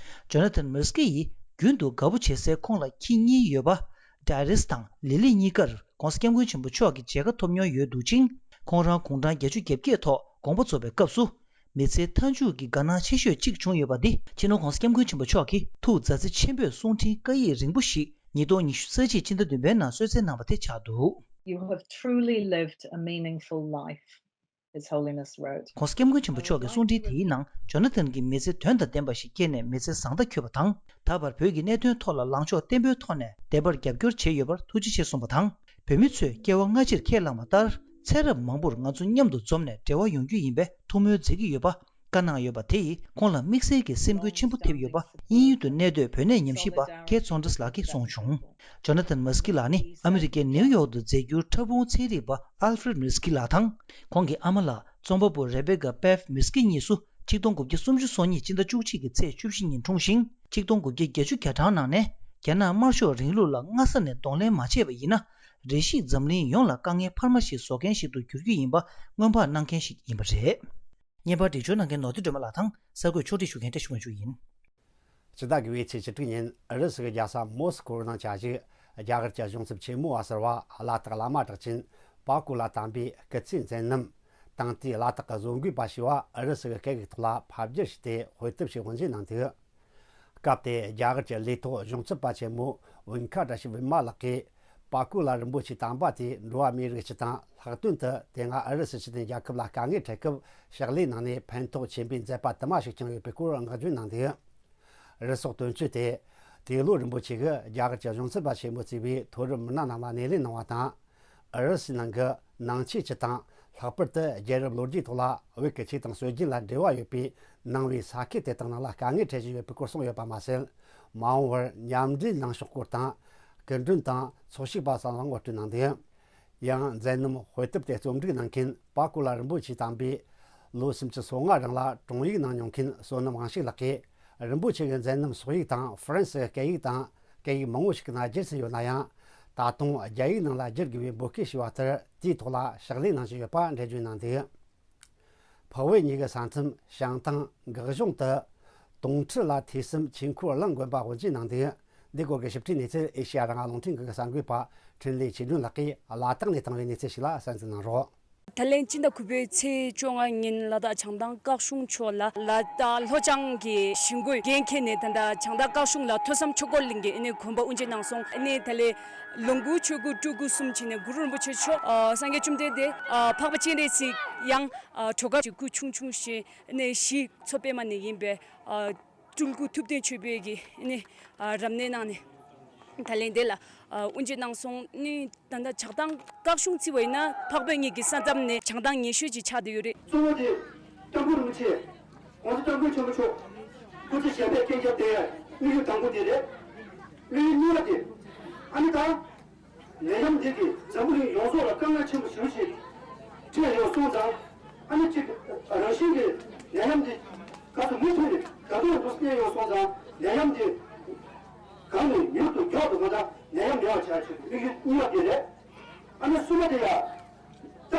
ཇོ་ན་ཐན་མེར་སི་ཀི་ཡིས་རྒྱུན་དུ་དགའ་པོ་བྱེད་སའི་ཁོང་ལ་ཁྱི་གཉིས་ཡོད་པ། ཌའི་རིས་དང་ལི་ལི་གཉིས་ཀར་༧གོང་ས་༧སྐྱབས་མགོན་ཆེན་པོ་མཆོག་གི་མཇལ་ཁ་ཐོབ་མྱོང་ཡོད་འདུག་ཅིང་། ཁོང་རང་དགུང་གྲངས་བརྒྱད་ཅུ་གྱ་བརྒྱད་ཐོག་དགོངས་པ་རྫོགས་པའི་སྐབས་སུ། མི་ཚེའི་མཐའ་མཇུག་གི་དགའ་སྣང་ཆེ་ཤོས་གཅིག་བྱུང་ཡོད་པ་འདི། སྤྱི་ནོར་༧གོང་ས་༧སྐྱབས་མགོན་ཆེན་པོ་མཆོག་གིས་ཐུགས་མཛའ་བརྩེ་ཆེན་པོས་གསུང་འཕྲིན་བཀའ་ཡིག་རིང་པོ་ཞིག་ཉིས་སྟོང་ཉི་ཤུ་རྩ་གཅིག་ཕྱི་ཟླ་བདུན་པའི་ནང་གསོལ་སྩལ་གནང་བ་དེ་ཆགས་འདུག You have truly lived a meaningful life, His Holiness wrote. ༧གོང་ས་༧སྐྱབས་མགོན་ཆེན་པོ་མཆོག་གི་གསུང་འཕྲིན་དེའི་ནང་ཇོ་ན་ཐན་གྱིས་མི་ཚེ་དོན་དང་ལྡན་པ་ཞིག་སྐྱེལ་ནས་མི་ཚེ་བཟང་མཐའ་འཁྱོལ་བ་དང་། ད་བར་བོད་ཀྱི་གནད་དོན་ཐོག་ལ་ལངས་ཕྱོགས་བརྟན་པོའི་ཐོག་ནས་བདེན་པར་རྒྱབ་སྐྱོར་བྱས་ཡོད་པར་ཐུགས་རྗེ་ཆེ་གསུངས་པ་དང་། བོད་མི་ཚོས་སྐྱེ་བ་སྔ་ཕྱིར་ཁས་བླངས་པ་ལྟར། ཚེ་རབས་མང་པོར་ང་ཚོ་མཉམ་དུ་འཛོམས་ནས་འབྲེལ་བ་ཡོང་རྒྱུ་ཡིན་པའི་ཐུགས་སྨོན་མཛད་ཀྱི་ཡོད་པ་བཀའ་གནང་ཡོད་པ་དེ་ཡིས་ཁོང་ལ་དམིགས་བསལ་གྱི་སེམས་འགུལ་ཆེན་པོ་ཐེབས་ཡོད་པ་དབྱིན་ཡུལ་དུ་གནས་སྡོད་བོད་གནས་ཉམས་ཞིབ་པ་ཁེ་ཚོན་ཏྲིས་ལགས་ཀྱིས་གསུངས་བྱུང་། ཇོ་ན་ཐན་མ་སི་ཀི་ལགས་ནི་ཨ་མི་རི་ཀའི་ནེའུ་ཡོག་ཏུ་རྫས་འགྱུར་ཕྲ་ཕུང་ཚན་རིག་པ་ཨལ་ཧྥི་རེད་མི་སི་ཀི་ལགས་དང་། ཁོང་གི་ཨ་མ་ལགས་རྩོམ་པ་པོ་རེ་བེ་ཀ་པེབ་མི་སི་ཀི་གཉིས་སུ་ཆིག་སྟོང་དགུ་བརྒྱ་སུམ་ཅུ་སོ་གཉིས་སྤྱི་ཟླ་བཅུ་གཅིག་གི་ཚེས་བཅུ་བཞི་ཉིན་འཁྲུངས་ཤིང་། ཆིག་སྟོང་དགུ་བརྒྱ་བརྒྱད་ཅུ་གྱ་གྲངས་ནང་ནས་རྒྱ་ནག་དམར་ཤོག་རིང་ལུགས་ལ་སྔ་ས་ནས་གདོང་ལེན་མ་བྱས་པ་ཡིན་ན། རེ་ཞིག་འཛམ་གླིང་ཡོངས་ལ་དཀའ་ངལ་འཕར་མ་ཞིག་བཟོ་མཁན་ཞིག་ཏུ་འགྱུར་རྒྱུ་ཡིན་པ་སྔོན་དཔག་གནང་མཁན་ཞིག་ཡིན་པ་རེད། བརྙན་པར་འགྲེལ་བརྗོད་གནང་མཁན་ནོར་བུ་སྒྲོལ་མ་ལགས་དང་གསར་འགོད་ཕྱོགས་སྒྲིག་ཞུ་མཁན་བཀྲ་ཤིས་དབང་ཕྱུག་ཡིན། སྤྱི་ཟླ་དགུ་པའི་ཚེས་བཅུ་དྲུག་ཉིན་ཨུ་རུ་སུ་གི་རྒྱལ་ས་མོ་སི་ཀོ་ནང་བཅའ་བཞུགས་རྒྱ་གར་གྱི་གཞུང་ཚབ་ཆེན་མོ་བ་ཟུར་པ་ལ་དྭགས་བླ་མ་གྲགས་ཅན་པ་ཀོ་ལ་དམ་པའི་སྐུ་ཚེའི་མཛད་རྣམ་དང་། དེའི་ལ་དྭགས་ཀྱི་བཟོ་འགོད་པ་ཞེས་པ་ཨུ་རུ་སུ་གི་སྐད་ཡིག་ཐོག་ལ་ཕབ་བསྒྱུར་བྱས་ཏེ་དཔེ་དེབ་ཞིག་དབུ་འབྱེད་གནང་འདུག་སྐབས་དེར་རྒྱ་གར་གྱི་ལས་ཐོག་གཞུང་ཚབ་པ་ཆེན་མོ་ཝིན་ཁ་ཏྲ་ཤི་ཝི་མ་ལགས་ཀྱིས། པ་ཀུ་ལ་རིན་པོ་ཆེའི་དམ་པ་དེས་འགྲོ་བ་མིའི་རིགས་སྤྱི་དང་། ལྷག་དོན་དུ་དེ་སྔ་ཨུ་རུ་སུ་སྤྱི་མཐུན་རྒྱལ་ཁབ་ལ་དཀའ་ངལ་འཕྲད་སྐབས་ཕྱག་ལས་གནང་ནས་ཕན་ཐོགས་ཆེན་པོའི་མཛད་པ་དུ་མ་ཞིག་བསྐྱངས་ཡོད་པའི་སྐོར་བསྔགས་བརྗོད་གནང་འདུག་རུ་སོག་དོན་གཅོད་དེ་ཏེ་ལོ་རིན་པོ་ཆེ་གིས་རྒྱ་གར་གྱི་གཞུང་ཚབ་པ་ཆེན་མོ་གཙོས་པའི་མཐོ་རིམ་མི་སྣ་རྣམས་ལ་སྣེ་ལེན་གནང་བ་དང་། ཨུ་རུ་སུའི་ནང་གི་ནང་ཆོས་སྤྱི་དང་། ལྷག་པར་དུ་རྒྱལ་རབས་ལོ་རྒྱུས་ཐོག་ལ་བོད་ཀྱི་ཆོས་དང་སྲོལ་རྒྱུན་ལ་འབྲེལ་བ་ཡོད་པའི་ནང་པའི་ས་ཁུལ་དེ་དག་ནང་ལ་དཀའ་ངལ་འཕྲད་བཞིན་ཡོད་པའི་སྐོར་གསུངས་ཡོད་པ་མ་ཟད། མ་འོངས་པར་མཉམ་འབྲེལ་གནང་ཕྱོགས་སྐོར་དང་། སྐུ་མགྲོན་དང་ཚོགས་ཞུགས་པ་སོགས་ལ་ངོ་སྤྲོད་གནང་འདུག་ཡང་མཛད་རྣམ་དཔེ་དེབ་དེ་རྩོམ་སྒྲིག་གནང་མཁན་པ་ཀོ་ལ་རིན་པོ་ཆེའི་དམ་པས་ལོ་སུམ་ཅུ་སོ་ལྔ་རིང་ལ་དྲུང་ཡིག་གནང་མྱོང་མཁན་བསོད་ནམས་དབང་ཕྱུག་ལགས་ཀྱིས། རིན་པོ་ཆེ་གི་མཛད་རྣམ་སོག་ཡིག་དང་ཧྥ་རན་སི་སྐད་ཡིག་དང་སྐད་ཡིག་མང་བོ་ཞིག་གི་ནང་བསྒྱུར་ཟིན་ཡོད་ན་ཡང་། ད་དུང་རྒྱ་ཡིག་ནང་ལ་བསྒྱུར་དགོས་པའི་འབོད་སྐུལ་ཞུས་པ་ལྟར་དེའི་ཐོག་ལ་ཕྱག་ལས་གནང་བཞིན་ཡོད་པ་འགྲེལ་བརྗོད་གནང་འདུག་འཕགས་བོད་གཉིས་ཀྱི་ས་མཚམས་བྱང་ཐང་འགག་གཞུང་དུ་དོང་ཁྲི་ལ་ཐོས་བསམ་ཆོས་འཁོར་གླིང་དགོན་པ་དབུ་འབྱེད་གནང་འདུག་འདི་སྐོར་གྱི་ཞིབ་ཕྲའི་གནས་ཚུལ་ཨེ་ཤེ་ཡ་རང་དབང་རླུང་འཕྲིན་ཁང་གི་གསར་འགོད་པ་འཕྲིན་ལས་ཆོས་སྒྲོན་ལགས་ཀྱིས་ལ་དྭགས་ནས་བཏང་བའི་གནས་ཚུལ་ཞིག་ལ་གསན་གཟིགས་གནང་རོགས། ད་ལན་སྤྱི་ཟླ་དགུ་པའི་ཚེས་བཅོ་ལྔ་ཉིན་ལ་དྭགས་བྱང་ཐང་སྐྱབས་གཞུང་ཕྱོགས་ལ་ལ་དྭགས་ལྷོ་བྱང་གི་ཞི་རྒོལ་འགན་འཁྱེར་ནས་ད་ལྟ་བྱང་ཐང་སྐྱབས་གཞུང་ལ་ཐོས་བསམ་ཆོས་འཁོར་གླིང་གི་ཨ་ནི་དགོན་པ་དབུ་འབྱེད་གནང་སོང་། ཨ་ནི་ད་ལན་ལོངས་སྐུ་ཆོས་སྐུ་སྤྲུལ་སྐུ་གསུམ་བྱས་ནས་གུ་རུ་རིན་པོ་ཆེ་མཆོག་ཨ་སངས་རྒྱས་བཅོམ་ལྡན་འདས་ཨ་འཕགས་པ་སྤྱན་རས་གཟིགས་ཡང་ཨ་བྲོ་མཁར་གྱི་སྐུ་ཆུང་ཆུང་བཞེས་ནས་གཞིས་མཚོ་པདྨ་ནས་ཡིན་པའི་ཨ་སྤྲུལ་སྐུ་ཐུབ་བསྟན་ཆོས་འཕེལ་གྱི་ཨ་ནི་ཨ་རབ་གནས་གནང་ནས་ད་ལན་དེ་ལ་ཨ་དབུ་འབྱེད་གནང་སོང་། ཨ་ནི་ད་ལྟ་བྱང་ཐང་སྐྱབས་གཞུང་བརྩི་བ་ཡིན་ན་འཕགས་བོད་གཉིས་ཀྱི་ས་མཚམས་ནས་བྱང་ཐང་ཉེ་ཤོས་ཅིག་ཆགས་བསྡད་ཡོད་རེད། གཙོ་བོ་དེ་སྐྱབས་མགོན་རིན་པོ་ཆེ་༧གོང་ས་༧སྐྱབས་མགོན་ཆེན་པོ་མཆོག་སྐུ་ཚེ་ཞབས་པད་བརྟན་ཁྱབ་དེ་དམིགས་ཡུལ་དང་པོ་དེ་རེད། དམིགས་ཡུལ་གཉིས་པ་དེ་ཨ་ནི་ད་ནད་ཡམས་འདི་གིས་འཛམ་བུ་གླིང་ཡོངས་རྫོགས་ལ་དཀའ་ངལ་ཆེན་པོ་ཞེ་པོ་ཅིག་འཕྲད་ཡོད་སོང་ཙང་། ཨ་ནི་གཅིག་རང་བཞིན་གྱི་ནད་ཡམས་འདི་ག་ཚོད་མུ་མཐུད་ནས་ད་དུང་འདུག་སེ་གནས་ཡོད་སོང་ཙང་། ནད་ཡམས་འདི་གང་ནས་མྱུར་དུ་མགྱོགས་དུ་མ་ད་ནད་ཡམས་མེད་པ་བྱ་ཆེད་དམིགས་ཡུལ་གཉིས་པ་དེ་རེད། ཨ་ནི་གསུམ་པ་དེ་ཡ། ད་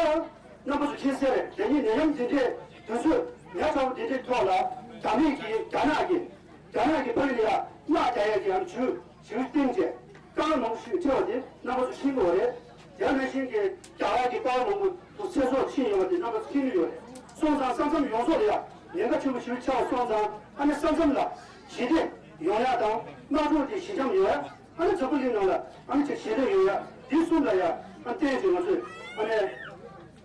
རྣམ་པ་ཚོ་མཁྱེན་གསལ་རེད། དེ་ཉིད་ནད་ཡམས་འདི་འདྲའི་དུས་ཚོད་ཉག་ཕྲ་བོ་འདི་འདྲའི་ཐོག་ལ་རྒྱ་མི་གིས་རྒྱ་ནག་གིས་རྒྱ་ནག་གི་ཕ་གི་ལ་ཡ་མནར་རྒྱག་ཡ་གི་ཡང་ཇུས་ཇུས་བཏིང་བྱས་དཀའ་ངལ་མང་པོ་ཞིག་འཕྲད་པ་དེ་རྣམ་པ་ཚོ་ཤེས་ཀྱི་ཡོད་རེད། དེ་ནང་བཞིན་གྱི་རྒྱ་གར་གྱི་དཔའ་བོ་མང་པོ་དུ་ཚེ་སྲོག་ཤི་ཡོད་པ་དེ་རྣམ་པ་ཚོ་མཁྱེན་གྱི་ཡོད་རེད། སོང་ཙང་ས་མཚམས་ཡོངས་རྫོགས་ལ་ཡ་ཉེན་ཁ་ཆེན་པོ་ཞིག་ཆགས་སོང་ཙང་། ཨ་ནི་ས་མཚམས་ལ་ཞི་བདེ་ཡོང་ཡ་དང་དམག་འཁྲུག་དེ་ཞི་འཇམ་ཡོང་ཡ། ཨ་ནི་འཛམ་བུ་གླིང་ནང་ལ་ཨ་ནི་ཅིག་ཞི་བདེ་ཡོང་ཡ། དེ་གསུམ་ལ་ཡ་ཨ་བརྟེན་བྱས་ང་ཚོས་ཨ་ནི་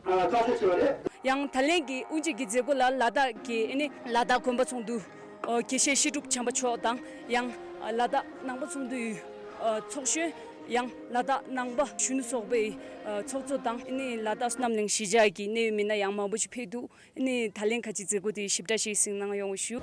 ཨ་བསྐྱར་ཞིབ་བྱས་པ་རེད། ཡང་ད་ལན་གྱི་དབུ་འབྱེད་ཀྱི་མཛད་སྒོ་ལ་ལ་དྭགས་ཀྱི་ཨ་ནི་ལ་དྭགས་དགོན་པ་ཚོགས་འདུ་ཨ་དགེ་བཤེས་བཤད་སྒྲུབ་བྱམས་པ་མཆོག་དང་། ཡང་ལ་དྭགས་ནང་པ་ཚོགས་འདུའི་ཨ་ཚོགས་གཞོན། ཡང་ལ་དྭགས་ནང་པ་གཞོན་ནུ་ཚོགས་པའི་ཨ་ཚོགས་གཙོ་དང་། ཨ་ནི་ལ་དྭགས་བསོད་ནམས་གླིང་གཞིས་ཆགས་ཀྱི་གནད་ཡོད་མི་སྣ་ཡང་མང་པོ་ཞིག་ཕེབས་འདུག་ཨ་ནི་ད་ལན་ཁ་ཅིག་མཛད་སྒོ་དེ་ཞིབ་ཕྲ་ཞིག་གཟིགས་གནང་ཡོང་བ་ཞུ།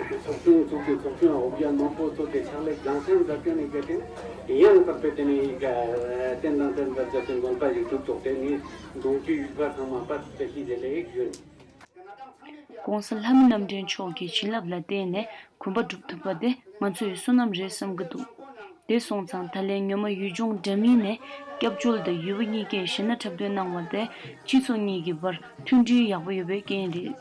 ཚོགས་ཆུང་ཚོགས་ཀྱི་ཚོགས་གཞོན་འོ་བརྒྱལ་མང་པོ་ཚོ་གི་ཕྱག་ལས་རྒྱང་སྲིང་མཛད་མཁན་ནི་གལ་ཏེ་ཡང་དག་པའི་དེ་ནི་ཡིག་བསྟན་དང་ལྡན་པར་མཛད་པའི་དགོན་པ་ཞིག་གྲུབ་ཐོག་དེ་ནི་གདུང་རྒྱུད་ཡུལ་པ་ཚང་མ་པར་དཔེ་ཤིས་དེ་ལས་ཡིག་ཞུ། ྋགོང་ས་ལྷ་མི་རྣམ་འདྲེན་མཆོག་གི་བྱིན་རླབས་ལ་བརྟེན་ནས་གོམ་པ་སྒྲུབ་ཐུབ་པ་དེ་ང་ཚོའི་བསོད་ནམས་རེད་བསམ་གྱི་འདུག་དེ་སོང་ཙང་ད་ལན་ཉོ་མ་ཡུལ་ལྗོངས་འདྲ་མིན་ནས་སྐྱབས་བཅོལ་དང་ཡུལ་པ་གཉིས་ཀས་གཞས་སྣ་འཁྲབ་སྟོན་གནང་བ་དེ་སྤྱི་ཚོགས་གཉིས་ཀྱི་བར་མཐུན་སྒྲིལ་ཡག་པོ་ཡོད་པའི་རྐྱེན་རེད།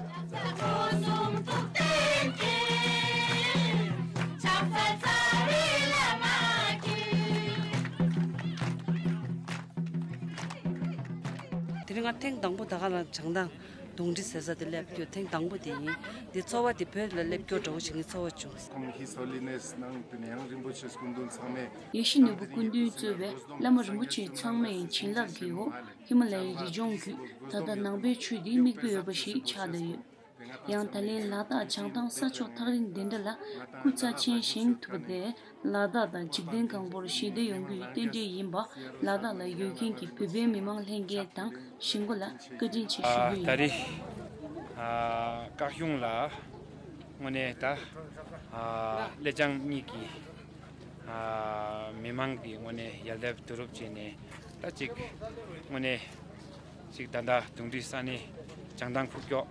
དེ་རིང་ང་ཐེངས་དང་པོ་ད་ག་ལ་བྱང་ཐང་གདུང་འདྲེ་ཟེར་ས་དེ་སླེབས་རྒྱུ་ཐེངས་དང་པོ་དེ་ཡིན། འདི་ཚོར་བ་དེ་བོད་ལ་སླེབས་རྒྱུ་འདྲ་བོ་ཞིག་ངས་ཚོར་བ་བྱུང་། ཁོང་His Holiness ནང་དེ་ནས་ཡང་རིན་པོ་ཆེ་སྐུ་མདུན་ཚང་མས། ཡེ་ཤེས་ནོར་བུ་སྐུ་མདུན་གཙོས་པའི་བླ་མ་རིན་པོ་ཆེ་ཚང་མའི་བྱིན་རླབས་ཀྱི་འོག་ཧི་མ་ལ་ཡའི་རི་ལྗོངས་བརྒྱུད་ད་ལྟ་ནང་པའི་ཆོས་འདི་མིག་དཔེ་འོས་པ་ཞིག་ཆགས་བསྡད་ཡོད། ཡང་ད་ལན་ལ་དྭགས་བྱང་ཐང་ས་ཕྱོགས་ཐག་རིང་འདི་འདྲ་ལ་སྐུ་རྩ་ཆེན་བཞེངས་ཐུབ་པ་དེ་ལ་དྭགས་དང་འཇིག་རྟེན་གང་པོར་ཞི་བདེ་ཡོང་རྒྱུའི་རྟེན་འབྲེལ་ཡིན་པ་ལ་དྭགས་ལ་ཡོད་མཁན་གྱི་བོད་པའི་མི་མང་ལྷན་རྒྱས་དང་གཞིས་འགོ་ལ་བཀའ་དྲིན་ཆེ་ཞུ་ཨ་རྒྱུ་ད་ཡིན། རེས་ཨ་བཀའ་ཤོང་ལ་དངོས་གནས་ད་ཨ་ཀླད་ཆང་གཉིས་ཀྱི་ཨ་མི་མང་གི་དངོས་གནས་ཡལ་འདབ་བསྡུ་རུབ་བྱས་ནས་ད་ཅིག་དངོས་གནས་ཅིག་ད་ལྟ་གདུང་འདྲེ་ས་གནས་བྱང་ཐང་ཁུག་ཀྱོག་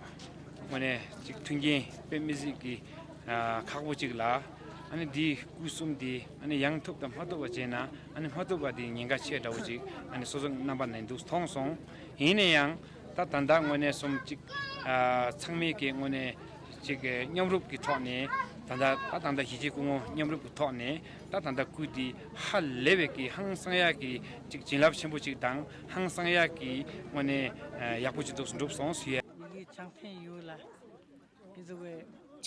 དངོས་གནས་ཅིག་མཐུན་རྐྱེན་དཔེ་མི་སྲིད་ཀྱི་ཨ་ཁག་པོ་ཅིག་ལ་ཨ་ནི་འདིའི་སྐུ་གསུམ་འདི་ཨ་ནི་ཡང་ཐུབ་དང་མ་ཐུབ་པ་བྱས་ན་ཨ་ནི་མ་ཐུབ་པ་འདི་ཉེན་ཁ་ཆེ་འདྲ་བོ་ཅིག་ཨ་ནི་སོ་སོ་རྣམ་པ་ནས་འདུག་མཐོང་སོང་། ཡིན་ན་ཡང་ད་ད་ལྟ་དངོས་གནས་སོམ་ཅིག་ཨ་ཚང་མས་ཀྱི་དངོས་གནས་ཅིག་མཉམ་རུབ་ཀྱི་ཐོག་ནས་ད་ལྟ་ད་ད་ལྟ་གཞིས་བྱེས་སྐུ་ངོ་མཉམ་རུབ་ཀྱི་ཐོག་ནས་ད་ད་ལྟ་སྐུ་འདི་ཧ་ལས་པའི་ཀྱི་ཧང་སང་ཡག་གི་ཅིག་བྱིན་རླབས་ཆེན་པོ་ཅིག་དང་ཧང་སང་ཡག་གི་དངོས་གནས་ཨ་ཡག་པོ་ཅིག་འདུག་འགྲུབ་སོང་ཟེར་ཡ།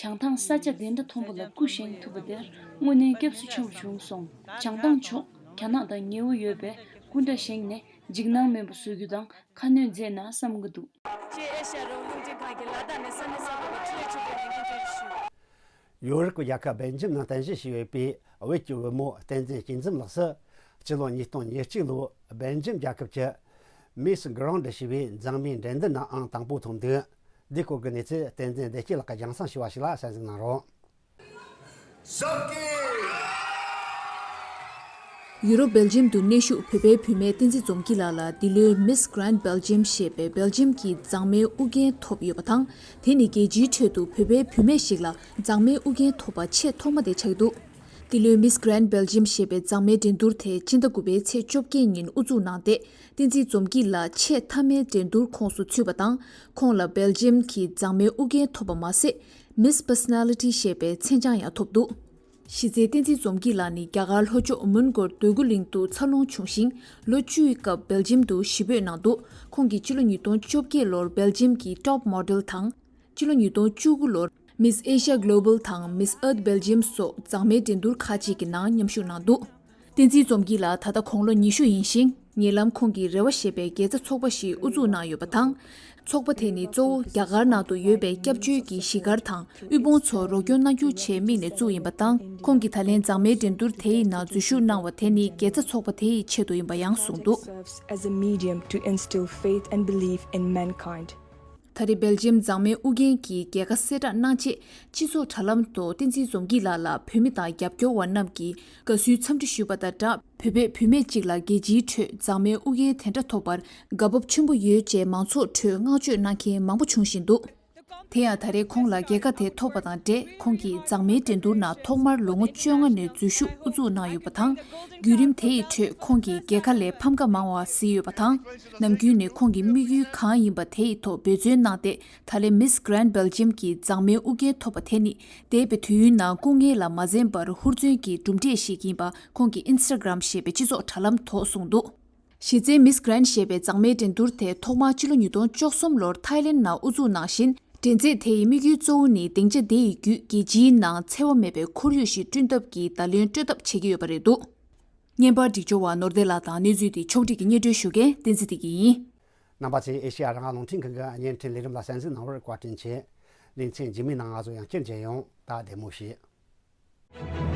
བྱང་ཐང་ས་ཆ་དེ་འདྲ་མཐོན་པོ་ལ་སྐུ་བཞེངས་ཐུབ་པ་དེར་དངོས་གནས་སྐྱབས་སུ་མཆིའོ་བྱུང་སོང་། བྱང་ཐང་ཕྱོགས་རྒྱ་ནག་དང་ཉེ་བོ་ཡོད་པས་སྐུ་འདྲ་བཞེངས་ནས་འཇིགས་སྣང་མེད་པ་བཟོ་རྒྱུ་དང་ཁ་སྣོན་མཛད་ན་བསམ་གྱི་འདུག། ཅེས་ཨེ་ཤ་ཡ་རང་དབང་རླུང་འཕྲིན་ཁང་གི་ལ་དྭགས་ནས་ས་གནས་གསར་འགོད་པ་འཕྲིན་ལས་ཆོས་སྒྲོན་ལས་འགན་བསྐྱོན་ཞུས། ཡོ་རོབ་ཀྱི་རྒྱལ་ཁབ་སྦེལ་ཇམ་ནང་རྟེན་གཞི་བྱས་ཡོད་པའི་བོད་ཀྱི་བུ་མོ་བསྟན་འཛིན་སྐྱིད་འཛོམས་ལགས་སུ་སྤྱི་ལོ་ཉིས་སྟོང་ཉེར་གཅིག་ལོར་སྦེལ་ཇམ་རྒྱལ་ཁབ་ཀྱི་Miss Grand ཞེས་པའི་མཛངས་མའི་འགྲན་བསྡུར་ནང་ཨང་དང་པོ་ཐོབ་འདུག། འདི་སྐོར་གྱི་གནས་ཚུལ་བསྟན་འཛིན་བདེ་སྐྱིད་ལགས་ཀྱིས་རྒྱང་སྲིང་ཞུས་པ་ཞིག་ལ་གསན་གཟིགས་གནང་རོགས། ཡུ་རོབ་སྦེལ་ཇམ་དུ་གནས་བཞུགས་བོད་པའི་བུད་མེད་བསྟན་འཛིན་འཛོམས་སྐྱིད་ལགས་ལ་འདི་ལོའི་Miss Grand Belgium ཞེས་པའི་སྦེལ་ཇམ་གྱི་མཛངས་མའི་དབུ་རྒྱན་ཐོབ་ཡོད་པ་དང་། དེ་ནི་རྒྱལ་སྤྱིའི་ཁྲོད་དུ་བོད་པའི་བུད་མེད་ཞིག་ལ་མཛངས་མའི་དབུ་རྒྱན་ཐོབ་པ་ཆེས་ཐོག་མ་དེ་ཆགས་འདུག། འདི་ལོའི་Miss Grand Belgium ཞེས་པའི་མཛངས་མའི་འགྲན་བསྡུར་དེ་སྤྱི་ཟླ་དགུ་པའི་ཚེས་བཅོ་བརྒྱད་ཉིན་དབུ་འཛུགས་གནང་སྟེ། བསྟན་འཛིན་འཛོམས་སྐྱིད་ལགས་ཆེས་མཐའ་མའི་འགྲན་བསྡུར་ཁོངས་སུ་ཚུད་པ་དང་། ཁོང་ལ་སྦེལ་ཇམ་གྱི་མཛངས་མའི་དབུ་རྒྱན་ཐོབ་པ་མ་ཟད། Miss Personality ཞེས་པའི་མཚན་བྱང་ཡང་ཐོབ་འདུག། གཞི་རྩའི་བསྟན་འཛིན་འཛོམས་སྐྱིད་ལགས་ནི་རྒྱ་གར་ལྷོ་ཕྱོགས་མོན་གྷོར་འདོད་རྒུ་གླིང་དུ་འཚར་ལོངས་བྱུང་ཞིང་། ལོ་བཅུའི་སྐབས་སྦེལ་ཇམ་དུ་གཞིས་སྤོས་གནང་འདུག། ཁོང་གིས་ཕྱི་ལོ་ཉིས་སྟོང་བཅོ་བརྒྱད་ལོར་སྦེལ་ཇམ་གྱི་Top Model དང་། ཕྱི་ལོ་ཉིས་སྟོང་བཅུ་དགུ་ལོར་Miss Asia Global དང་Miss Earth Belgium སོགས་མཛངས་མའི་འགྲན་བསྡུར་ཁག་ཅིག་གི་ནང་མཉམ་ཞུགས་གནང་འདུག། བསྟན་འཛིན་འཛོམས་སྐྱིད་ལགས་ད་ལྟ་དགུང་ལོ་ཉི་ཤུ་ཡིན་ཞིང་། ཉེ་ལམ་ཁོང་གིས་རེ་བ་ཞེས་པའི་དགེ་རྩ་ཚོགས་པ་ཞིག་དབུ་འཛུགས་གནང་ཡོད་པ་དང་། ཚོགས་པ་དེ་ནི་གཙོ་བོ་རྒྱ་གར་ནང་དུ་ཡོད་པའི་སྐྱབས་བཅོལ་གྱི་གཞིས་སྒར་དང་དབུལ་ཕོངས་ཚོར་རོགས་སྐྱོར་གནང་རྒྱུའི་ཆེད་དམིགས་ནས་བཙུགས་ཡིན་པ་དང་། ཁོང་གིས་ད་ལན་མཛངས་མའི་འགྲན་བསྡུར་དེའི་ནང་འཛུལ་ཞུགས་གནང་བ་དེ་ནི་དགེ་རྩ་ཚོགས་པ་དེའི་ཆེད་དུ་ཡིན་པ་ཡང་གསུངས་འདུག། Serves as a medium to instill faith and belief in mankind. ད་རེས་སྦེལ་ཇམ་མཛངས་མའི་དབུ་རྒྱན་གྱི་རྒྱལ་ཁ་གསལ་བསྒྲགས་གནང་རྗེས། སྤྱི་ཚོགས་དྲ་ལམ་ཐོག་བསྟན་འཛིན་འཛོམས་སྐྱིད་ལགས་ལ་བོད་མི་དང་རྒྱབ་སྐྱོར་བ་རྣམས་ཀྱིས་དགའ་བསུའི་འཚམས་འདྲི་ཞུས་པ་དང་སྦྲགས། བོད་པའི་བུད་མེད་ཅིག་ལ་རྒྱལ་སྤྱིའི་ཁྲོད་མཛངས་མའི་དབུ་རྒྱན་དེ་འདྲ་ཐོབ་པར་དགའ་སྤོབས་ཆེན་པོ་ཡོད་ཅེས་མང་ཚོགས་ཁྲོད་བསྔགས་བརྗོད་གནང་མཁན་མང་པོ་བྱུང་བཞིན་འདུག། དེ་ཡང་ད་རེས་ཁོང་ལ་རྒྱལ་ཁ་དེ་ཐོབ་པ་དང་འབྲེལ། ཁོང་གིས་མཛངས་མའི་འགྲན་བསྡུར་ནང་ཐོག་མར་ལོ་ངོ་བཅོ་ལྔ་ནས་འཛུལ་ཞུགས་དབུ་འཛུགས་གནང་ཡོད་པ་དང་། བརྒྱུད་རིམ་དེ་ཡི་ཁྲོད་ཁོང་གིས་རྒྱལ་ཁ་ལས་ཕམ་ཁ་མང་བ་གཟིགས་ཡོད་པ་དང་། ནམ་རྒྱུན་ནས་ཁོང་གི་དམིགས་ཡུལ་གང་ཡིན་པ་དེ་ཡི་ཐོག་འབད་བརྩོན་གནང་སྟེ། ད་ལན་Miss Grand Belgium གྱི་མཛངས་མའི་དབུ་རྒྱན་ཐོབ་པ་དེ་ནི། འདས་པའི་དུས་ཡུན་ནང་སྐུ་ངལ་ལ་མ་འཛེམས་པར་ཧུར་བརྩོན་གྱི་གྲུབ་འབྲས་ཤིག་ཡིན་པ་ཁོང་གིས་Instagram ཞེས་པའི་སྤྱི་ཚོགས་དྲ་ལམ་ཐོག་གསུངས་འདུག། གཞི་རྩའི་Miss Grand ཞེས་པའི་མཛངས་མའི་འགྲན་བསྡུར་དེ་ཐོག་མར་ཕྱི་ལོ་ཉིས་སྟོང་བཅུ་གསུམ་ལོར་ཐའི་ལེན་ནང་དབུ་འཛུགས་གནང་བཞིན། འགྲན་རྩོད་དེ་ཡི་དམིགས་ཡུལ་གཙོ་བོ་ནི་སྡིངས་ཆ་འདི་ཡི་བརྒྱུད་རྒྱལ་སྤྱིའི་ནང་འཚེ་བ་མེད་པའི་ཁོར་ཡུག་ཞིག་བསྐྲུན་ཐབས་ཀྱི་བརྡ་ལན་སྤྲོད་ཐབས་བྱེད་ཀྱི་ཡོད་པ་རེད་འདུག། བརྙན་པར་སྒྲིག་སྦྱོར་བ་ནོར་བདེ་ལགས་དང་གནས་ཚུལ་དེ་ཕྱོགས་སྒྲིག་གིས་སྙན་སྒྲོན་ཞུ་མཁན་བསྟན་འཛིན་བདེ་སྐྱིད་ཡིན། རྣམ་པ་ཚོས་ཨེ་ཤེ་ཡ་རང་དབང་རླུང་འཕྲིན་ཁང་གི་བརྙན་འཕྲིན་ལས་རིམ་ལ་གསན་གཟིགས་གནང་བར་བཀའ་དྲིན་ཆེ། ལེ་ཚན་རྗེས་མའི་ནང་ང་ཚོ་ཡང་བསྐྱར་མཇལ་ཡོང་། ད་བདེ་མོ་བྱོས།